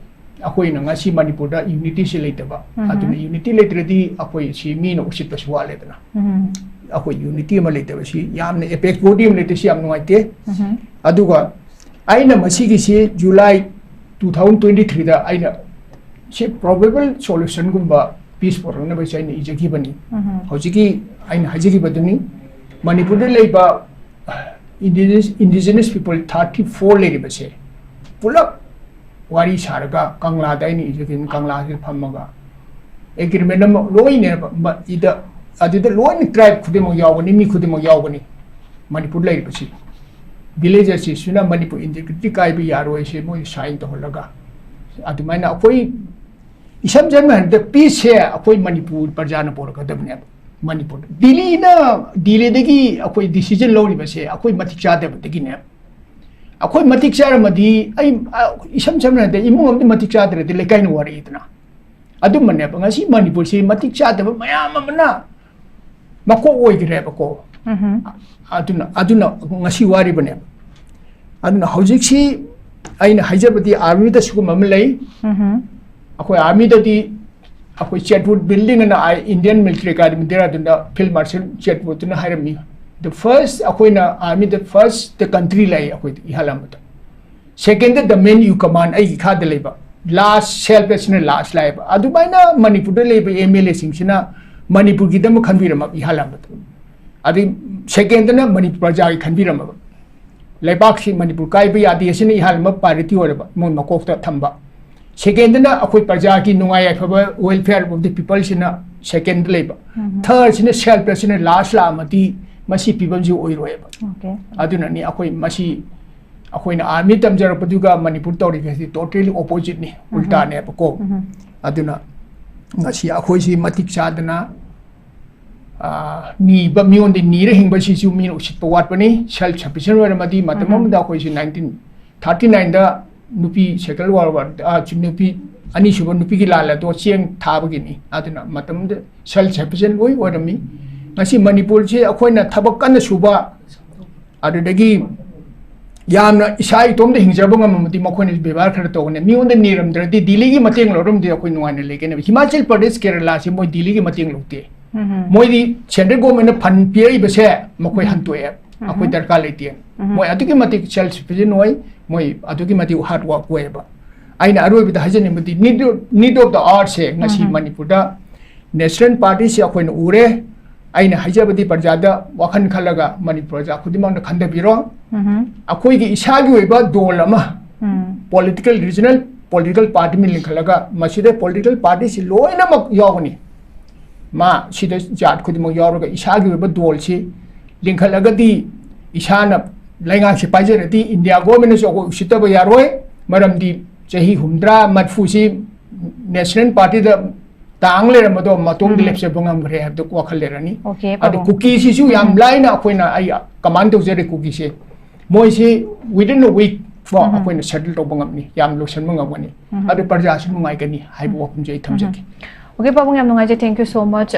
ꯑꯩꯈꯣꯏꯅ ꯉꯁꯤ ꯃꯅꯤꯄꯨꯔꯗ unityꯁꯤ ꯂꯩꯇꯕ, ꯎꯝ꯫ ꯑꯗꯨꯅ unity ꯂꯩꯇ꯭ꯔꯗꯤ ꯑꯩꯈꯣꯏ ꯁꯤ ꯃꯤꯅ ꯎꯁꯤꯠꯄꯁꯨ ꯋꯥꯠꯂꯦꯗꯅ꯫ ꯎꯝ꯫ ꯑꯩꯈꯣꯏ unity ꯑꯃ ꯂꯩꯇꯕꯁꯤ ꯌꯥꯝꯅ, apex body ꯑꯃ ꯂꯩꯇꯕꯁꯤ ꯌꯥꯝ ꯅꯨꯡꯉꯥꯏꯇꯦ꯫ ꯎꯝ꯫ ꯑꯗꯨꯒ ꯑꯩꯅ ꯃꯁꯤꯒꯤꯁꯤ July two thousand twenty threeꯗ ꯑꯩꯅ ꯁꯤ probable solutionꯒꯨꯝꯕ peace ꯄꯨꯔꯛꯅꯕꯁꯦ ꯑꯩꯅ ꯏꯖꯈꯤꯕꯅꯤ꯫ ꯎꯝ꯫ ꯍꯧꯖꯤꯛꯀꯤ ꯑꯩꯅ ꯍꯥꯏꯖꯈꯤꯕꯗꯨꯅꯤ, ꯃꯅꯤꯄꯨꯔꯗ ꯂꯩꯕ indigenous, indigenous people thirty four ꯂꯩꯔꯤꯕꯁꯦ ꯄꯨꯂꯞ ꯋꯥꯔꯤ ꯁꯥꯔꯒ ꯀꯪꯂꯥꯗ ꯑꯩꯅ ꯏꯖꯈꯤꯕ ꯀꯪꯂꯥꯁꯤꯗ ꯐꯝꯃꯒ ꯑꯦꯒ꯭ꯔꯤꯃꯦꯟ ꯑꯃ ꯂꯣꯏꯅꯦꯕ ꯃ- ꯏꯗ ꯑꯗꯨꯗ ꯂꯣꯏꯅ ꯇ꯭ꯔꯥꯏꯕ ꯈꯨꯗꯤꯡꯃꯛ ꯌꯥꯎꯒꯅꯤ, ꯃꯤ ꯈꯨꯗꯤꯡꯃꯛ ꯌꯥꯎꯒꯅꯤ꯫ ꯃꯅꯤꯄꯨꯔ ꯂꯩꯔꯤꯕꯁꯤ ꯚꯤꯂꯦꯖꯔꯁꯤꯁꯨꯅ ꯃꯅꯤꯄꯨꯔ ꯏꯟꯇꯤꯒ꯭ꯔꯤꯇꯤ ꯀꯥꯏꯕ ꯌꯥꯔꯣꯏꯁꯦ ꯃꯣꯏ ꯁꯥꯏꯟ ꯇꯧꯍꯜꯂꯒ ꯑꯗꯨꯃꯥꯏꯅ ꯑꯩꯈꯣꯏ ꯏꯁꯝ ꯁꯝꯅ ꯍꯥꯏꯔꯕꯗ ꯄꯤꯁꯁꯦ ꯑꯩꯈꯣꯏ ꯃꯅꯤꯄꯨꯔ ꯄ꯭ꯔꯖꯥꯅ ꯄꯣꯔꯛꯀꯗꯕꯅꯦꯕ꯫ ꯃꯅꯤꯄꯨꯔꯗ ꯗꯤꯜꯂꯤꯅ ꯗꯤꯜꯂꯤꯗꯒꯤ ꯑꯩꯈꯣꯏ ꯗꯤꯁꯤꯖꯟ ꯂꯧꯔꯤꯕꯁꯦ ꯑꯩꯈꯣꯏ ꯃꯇꯤꯛ ꯆꯥꯗꯕꯗꯒꯤꯅꯦꯕ꯫ ꯑꯩꯈꯣꯏ ꯃꯇꯤꯛ ꯆꯥꯔꯝꯃꯗꯤ ꯑꯩ ꯑ, ꯏꯁꯝ ꯁꯝꯅ ꯍꯥꯏꯔꯕꯗ ꯏꯃꯨꯡ ꯑꯃꯗꯤ ꯃꯇꯤꯛ ꯆꯥꯗ꯭ꯔꯗꯤ ꯂꯩꯀꯥꯏꯅ ꯋꯥꯔꯛꯏꯗꯅ꯫ ꯑꯗꯨꯝꯕꯅꯦꯕ ꯉꯁꯤ ꯃꯅꯤꯄꯨꯔꯁꯤ ꯃꯇꯤꯛ ꯆꯥꯗꯕ ꯃꯌꯥꯝ ꯑꯃꯅ ꯃꯀꯣꯛ ꯑꯣꯏꯈ꯭ꯔꯦꯕꯀꯣ꯫ ꯎꯝꯍꯨꯝ. ꯑꯗꯨꯅ ꯑꯗꯨꯅ ꯉꯁꯤ ꯋꯥꯔꯤꯕꯅꯦꯕ꯫ ꯑꯗꯨꯅ ꯍꯧꯖꯤꯛꯁꯤ ꯑꯩꯅ ꯍꯥꯏꯖꯕꯗꯤ ꯑꯥꯔꯃꯤꯗ ꯁꯤꯒꯨꯝꯕ ꯑꯃ ꯂꯩ꯫ ꯎꯝꯍꯨꯝ. ꯑꯩꯈꯣꯏ ꯑꯥꯔꯃꯤꯗꯗꯤ ꯑꯩꯈꯣꯏ Chetwode building on I Indian military academy ꯗꯦꯔꯥꯗꯨꯟꯗ ꯐꯤꯜ ꯃꯥꯔꯁꯦꯜ ꯆꯦꯠꯋꯨꯠꯇꯨꯅ ꯍꯥꯏꯔꯝꯃꯤ, "The first ꯑꯩꯈꯣꯏꯅ ꯑꯥꯔꯃꯤꯗ ꯐꯥꯔꯁꯇ ꯀꯟꯇ꯭ꯔꯤ ꯂꯩ ꯑꯩꯈꯣꯏꯗ ꯏꯍꯥꯟ ꯑꯃꯗ꯫ Second the man you command ꯑꯩꯒꯤ ꯈꯥꯗ ꯂꯩꯕ ꯂꯥꯁ ꯁꯦꯜꯐ ꯑꯁꯤꯅ ꯂꯥꯁ ꯂꯥꯛꯑꯦꯕ꯫ ꯑꯗꯨꯃꯥꯏꯅ ꯃꯅꯤꯄꯨꯔꯗ ꯂꯩꯕ ꯑꯦꯝ ꯑꯦꯜ ꯑꯦꯁꯤꯡꯁꯤꯅ ꯃꯅꯤꯄꯨꯔꯒꯤꯗꯃꯛ ꯈꯟꯕꯤꯔꯝꯃꯕ ꯏꯍꯥꯟ ꯑꯃꯗ꯫ ꯑꯗꯩ ꯁꯦꯀꯦꯟꯗꯅ ꯃꯅꯤꯄꯨꯔ ꯄ꯭ꯔꯖꯥꯒꯤ ꯈꯟꯕꯤꯔꯝꯃꯕ꯫ ꯂꯩꯕꯥꯛꯁꯤ ꯃꯅꯤꯄꯨꯔ ꯀꯥꯏꯕ ꯌꯥꯗꯦ ꯑꯁꯤꯅ ꯏꯍꯥꯟ ꯑꯃ ꯄ꯭ꯔꯥꯏꯌꯣꯔꯤꯇꯤ ꯑꯣꯏꯔꯕ ꯃꯣꯏ ꯃꯀꯣꯛꯇ ꯊꯝꯕ꯫ ꯁꯦꯀꯦꯟꯗꯅ ꯑꯩꯈꯣꯏ ꯄ꯭ꯔꯖꯥꯒꯤ ꯅꯨꯡꯉꯥꯏ ꯌꯥꯏꯐꯕ welfare of the peopleꯁꯤꯅ ꯁꯦꯀꯦꯟꯗ ꯂꯩꯕ꯫ ꯊꯥꯔꯗꯁꯤꯅ ꯁꯦꯜꯐ ꯑꯁꯤꯅ ꯂꯥꯁ ꯂꯥꯛꯑꯃꯗꯤ ꯃꯁꯤ ꯐꯤꯕꯝꯁꯤ ꯑꯣꯏꯔꯣꯏꯕ꯫ Okay. ꯑꯗꯨꯅꯅꯤ ꯑꯩꯈꯣꯏ ꯃꯁꯤ ꯑꯩꯈꯣꯏꯅ ꯑꯥꯔꯃꯤ ꯇꯝꯖꯔꯛꯄꯗꯨꯒ ꯃꯅꯤꯄꯨꯔ ꯇꯧꯔꯤꯕꯁꯤ totally oppositeꯅꯤ, ꯎꯜꯇꯥꯅꯦꯕꯀꯣ꯫ ꯎꯝꯍꯨꯝ. ꯑꯗꯨꯅ ꯉꯁꯤ ꯑꯩꯈꯣꯏꯁꯤ ꯃꯇꯤꯛ ꯆꯥꯗꯅ ꯑꯥ, ꯅꯤꯕ, ꯃꯤꯉꯣꯟꯗ ꯅꯤꯔ ꯍꯤꯡꯕꯁꯤꯁꯨ ꯃꯤꯅ ꯎꯁꯤꯠꯄ ꯋꯥꯠꯄꯅꯤ꯫ ꯁꯦꯜꯐ ꯁꯐꯤꯁꯤꯌꯦꯟ ꯑꯣꯏꯔꯝꯃꯗꯤ ꯃꯇꯝ ꯎꯝꯍꯨꯝ. ꯑꯃꯗ ꯑꯩꯈꯣꯏꯁꯤ ꯅꯥꯏꯟꯇꯤꯟ ꯊꯥꯔꯇꯤ ꯅꯥꯏꯟꯗ ꯅꯨꯄꯤ ꯁꯦꯀꯦꯟ ꯋꯥꯔꯜ ꯋꯥꯔ, ꯑꯥ, ꯆꯨ-, ꯅꯨꯄꯤ ꯑꯅꯤꯁꯨꯕ ꯅꯨꯄꯤꯒꯤ ꯂꯥꯟ ꯑꯗꯣ ꯆꯦꯡ ꯊꯥꯕꯒꯤꯅꯤ꯫ ꯑꯗꯨꯅ ꯃꯇꯝꯗ ꯁꯦꯜꯐ ꯁꯐꯤꯁꯤꯌꯦꯟ ꯂꯣꯏ ꯑꯣꯏꯔꯝꯃꯤ꯫ ꯉꯁꯤ ꯃꯅꯤꯄꯨꯔꯁꯤ ꯑꯩꯈꯣꯏꯅ ꯊꯕꯛ ꯀꯟꯅ ꯁꯨꯕ, ꯑꯗꯨꯗꯒꯤ ꯌꯥꯝꯅ ꯏꯁꯥ ꯏꯇꯣꯝꯇ ꯍꯤꯡꯖꯕ ꯉꯝꯃꯝꯃꯗꯤ ꯃꯈꯣꯏꯅꯁꯨ ꯕꯦꯕꯥꯔ ꯈꯔ ꯇꯧꯒꯅꯤ꯫ ꯃꯤꯉꯣꯟꯗ ꯅꯤꯔꯝꯗ꯭ꯔꯗꯤ, ꯗꯤꯜꯂꯤꯒꯤ ꯃꯇꯦꯡ ꯂꯧꯔꯝꯗꯤ ꯑꯩꯈꯣꯏ ꯅꯨꯡꯉꯥꯏꯅ ꯂꯩꯒꯅꯦꯕ꯫ ꯍꯤꯃꯥꯆꯜ ꯄ꯭ꯔꯗꯦꯁ, ꯀꯦꯔꯂꯥꯁꯤ ꯃꯣꯏ ꯗꯤꯜꯂꯤꯒꯤ ꯃꯇꯦꯡ ꯂꯧꯗꯦ꯫ ꯎꯝꯍꯨꯝ. ꯃꯣꯏꯗꯤ ꯁꯦꯟꯇ꯭ꯔꯦꯜ ꯒꯣꯔꯃꯦꯟꯅ ꯐꯟ ꯄꯤꯔꯛꯏꯕꯁꯦ ꯃꯈꯣꯏ ꯎꯝꯍꯨꯝ. ꯍꯟꯇꯣꯛꯑꯦ, ꯎꯝꯍꯨꯝ. ꯑꯩꯈꯣꯏ ꯗꯔꯀꯥꯔ ꯂꯩꯇꯦ꯫ ꯎꯝꯍꯨꯝ. ꯃꯣꯏ ꯑꯗꯨꯛꯀꯤ ꯃꯇꯤꯛ ꯁꯦꯜꯐ ꯁꯐꯤꯁꯤꯌꯦꯟ ꯑꯣꯏ, ꯃꯣꯏ ꯑꯗꯨꯛꯀꯤ ꯃꯇꯤꯛ ꯍꯥꯔꯗ ꯋꯥꯔꯛ ꯑꯣꯏꯌꯦꯕ꯫ ꯑꯩꯅ ꯑꯔꯣꯏꯕꯗ ꯍꯥꯏꯖꯅꯤꯡꯕꯗꯤ, need of, need of the hourꯁꯦ ꯉꯁꯤ ꯎꯝꯍꯨꯝ. ꯃꯅꯤꯄꯨꯔꯗ ꯅꯦꯁꯅꯦꯜ ꯄꯥꯔꯇꯤꯁꯤ ꯑꯩꯈꯣꯏꯅ ꯎꯔꯦ꯫ ꯑꯩꯅ ꯍꯥꯏꯖꯕꯗꯤ ꯄ꯭ꯔꯖꯥꯗ ꯋꯥꯈꯜ ꯈꯜꯂꯒ ꯃꯅꯤꯄꯨꯔ ꯄ꯭ꯔꯖꯥ ꯈꯨꯗꯤꯡꯃꯛꯅ ꯈꯟꯊꯕꯤꯔꯣ꯫ ꯎꯝꯍꯨꯝ. ꯑꯩꯈꯣꯏꯒꯤ ꯏꯁꯥꯒꯤ ꯑꯣꯏꯕ ꯗꯣꯜ ꯑꯃ ꯎꯝ. Political, regional political party ꯑꯃ ꯂꯤꯡꯈꯠꯂꯒ ꯃꯁꯤꯗ political party ꯁꯤ ꯂꯣꯏꯅꯃꯛ ꯌꯥꯎꯒꯅꯤ꯫ ꯃꯥ ꯁꯤꯗ ꯖꯥꯠ ꯈꯨꯗꯤꯡꯃꯛ ꯌꯥꯎꯔꯒ ꯏꯁꯥꯒꯤ ꯑꯣꯏꯕ ꯗꯣꯜꯁꯤ ꯂꯤꯡꯈꯠꯂꯒꯗꯤ ꯏꯁꯥꯅ ꯂꯩꯉꯥꯛꯁꯤ ꯄꯥꯏꯖꯔꯗꯤ India government ꯅꯁꯨ ꯑꯩꯈꯣꯏ ꯎꯁꯤꯠꯇꯕ ꯌꯥꯔꯣꯏ꯫ ꯃꯔꯝꯗꯤ ꯆꯍꯤ ꯍꯨꯝꯗ꯭ꯔꯥ ꯃꯔꯐꯨꯁꯤ national party ꯗ ꯇꯥꯡ ꯂꯩꯔꯝꯕꯗꯣ ꯃꯇꯣꯝꯗ ꯎꯝ꯫ ꯂꯦꯞꯆꯕ ꯉꯝꯈ꯭ꯔꯦ ꯍꯥꯏꯕꯗꯨ ꯋꯥꯈꯜ ꯂꯩꯔꯅꯤ꯫ Okay, ꯑꯗꯨ ꯄꯥꯕꯨꯡ꯫ ꯀꯨꯀꯤꯁꯤꯁꯨ ꯌꯥꯝ ꯎꯝ꯫ ꯂꯥꯏꯅ ꯑꯩꯈꯣꯏꯅ, ꯑꯩ command ꯇꯧꯖꯔꯦ ꯀꯨꯀꯤꯁꯦ꯫ ꯃꯣꯏꯁꯤ within a week ꯀꯣ ꯎꯝ꯫ ꯑꯩꯈꯣꯏꯅ settle ꯇꯧꯕ ꯉꯝꯅꯤ, ꯌꯥꯝ ꯂꯣꯏꯁꯤꯟꯕ ꯉꯝꯒꯅꯤ꯫ ꯎꯝ꯫ ꯑꯗꯨ ꯄ꯭ꯔꯖꯥꯁꯨ ꯅꯨꯡꯉꯥꯏꯒꯅꯤ ꯍꯥꯏꯕ ꯎꯝ꯫ ꯋꯥꯐꯝꯁꯦ ꯑꯩ ꯊꯝꯖꯒꯦ꯫ ꯎꯝ꯫ Okay, ꯄꯥꯕꯨꯡ, ꯌꯥꯝ ꯅꯨꯡꯉꯥꯏꯖꯩ꯫ Thank you so much꯫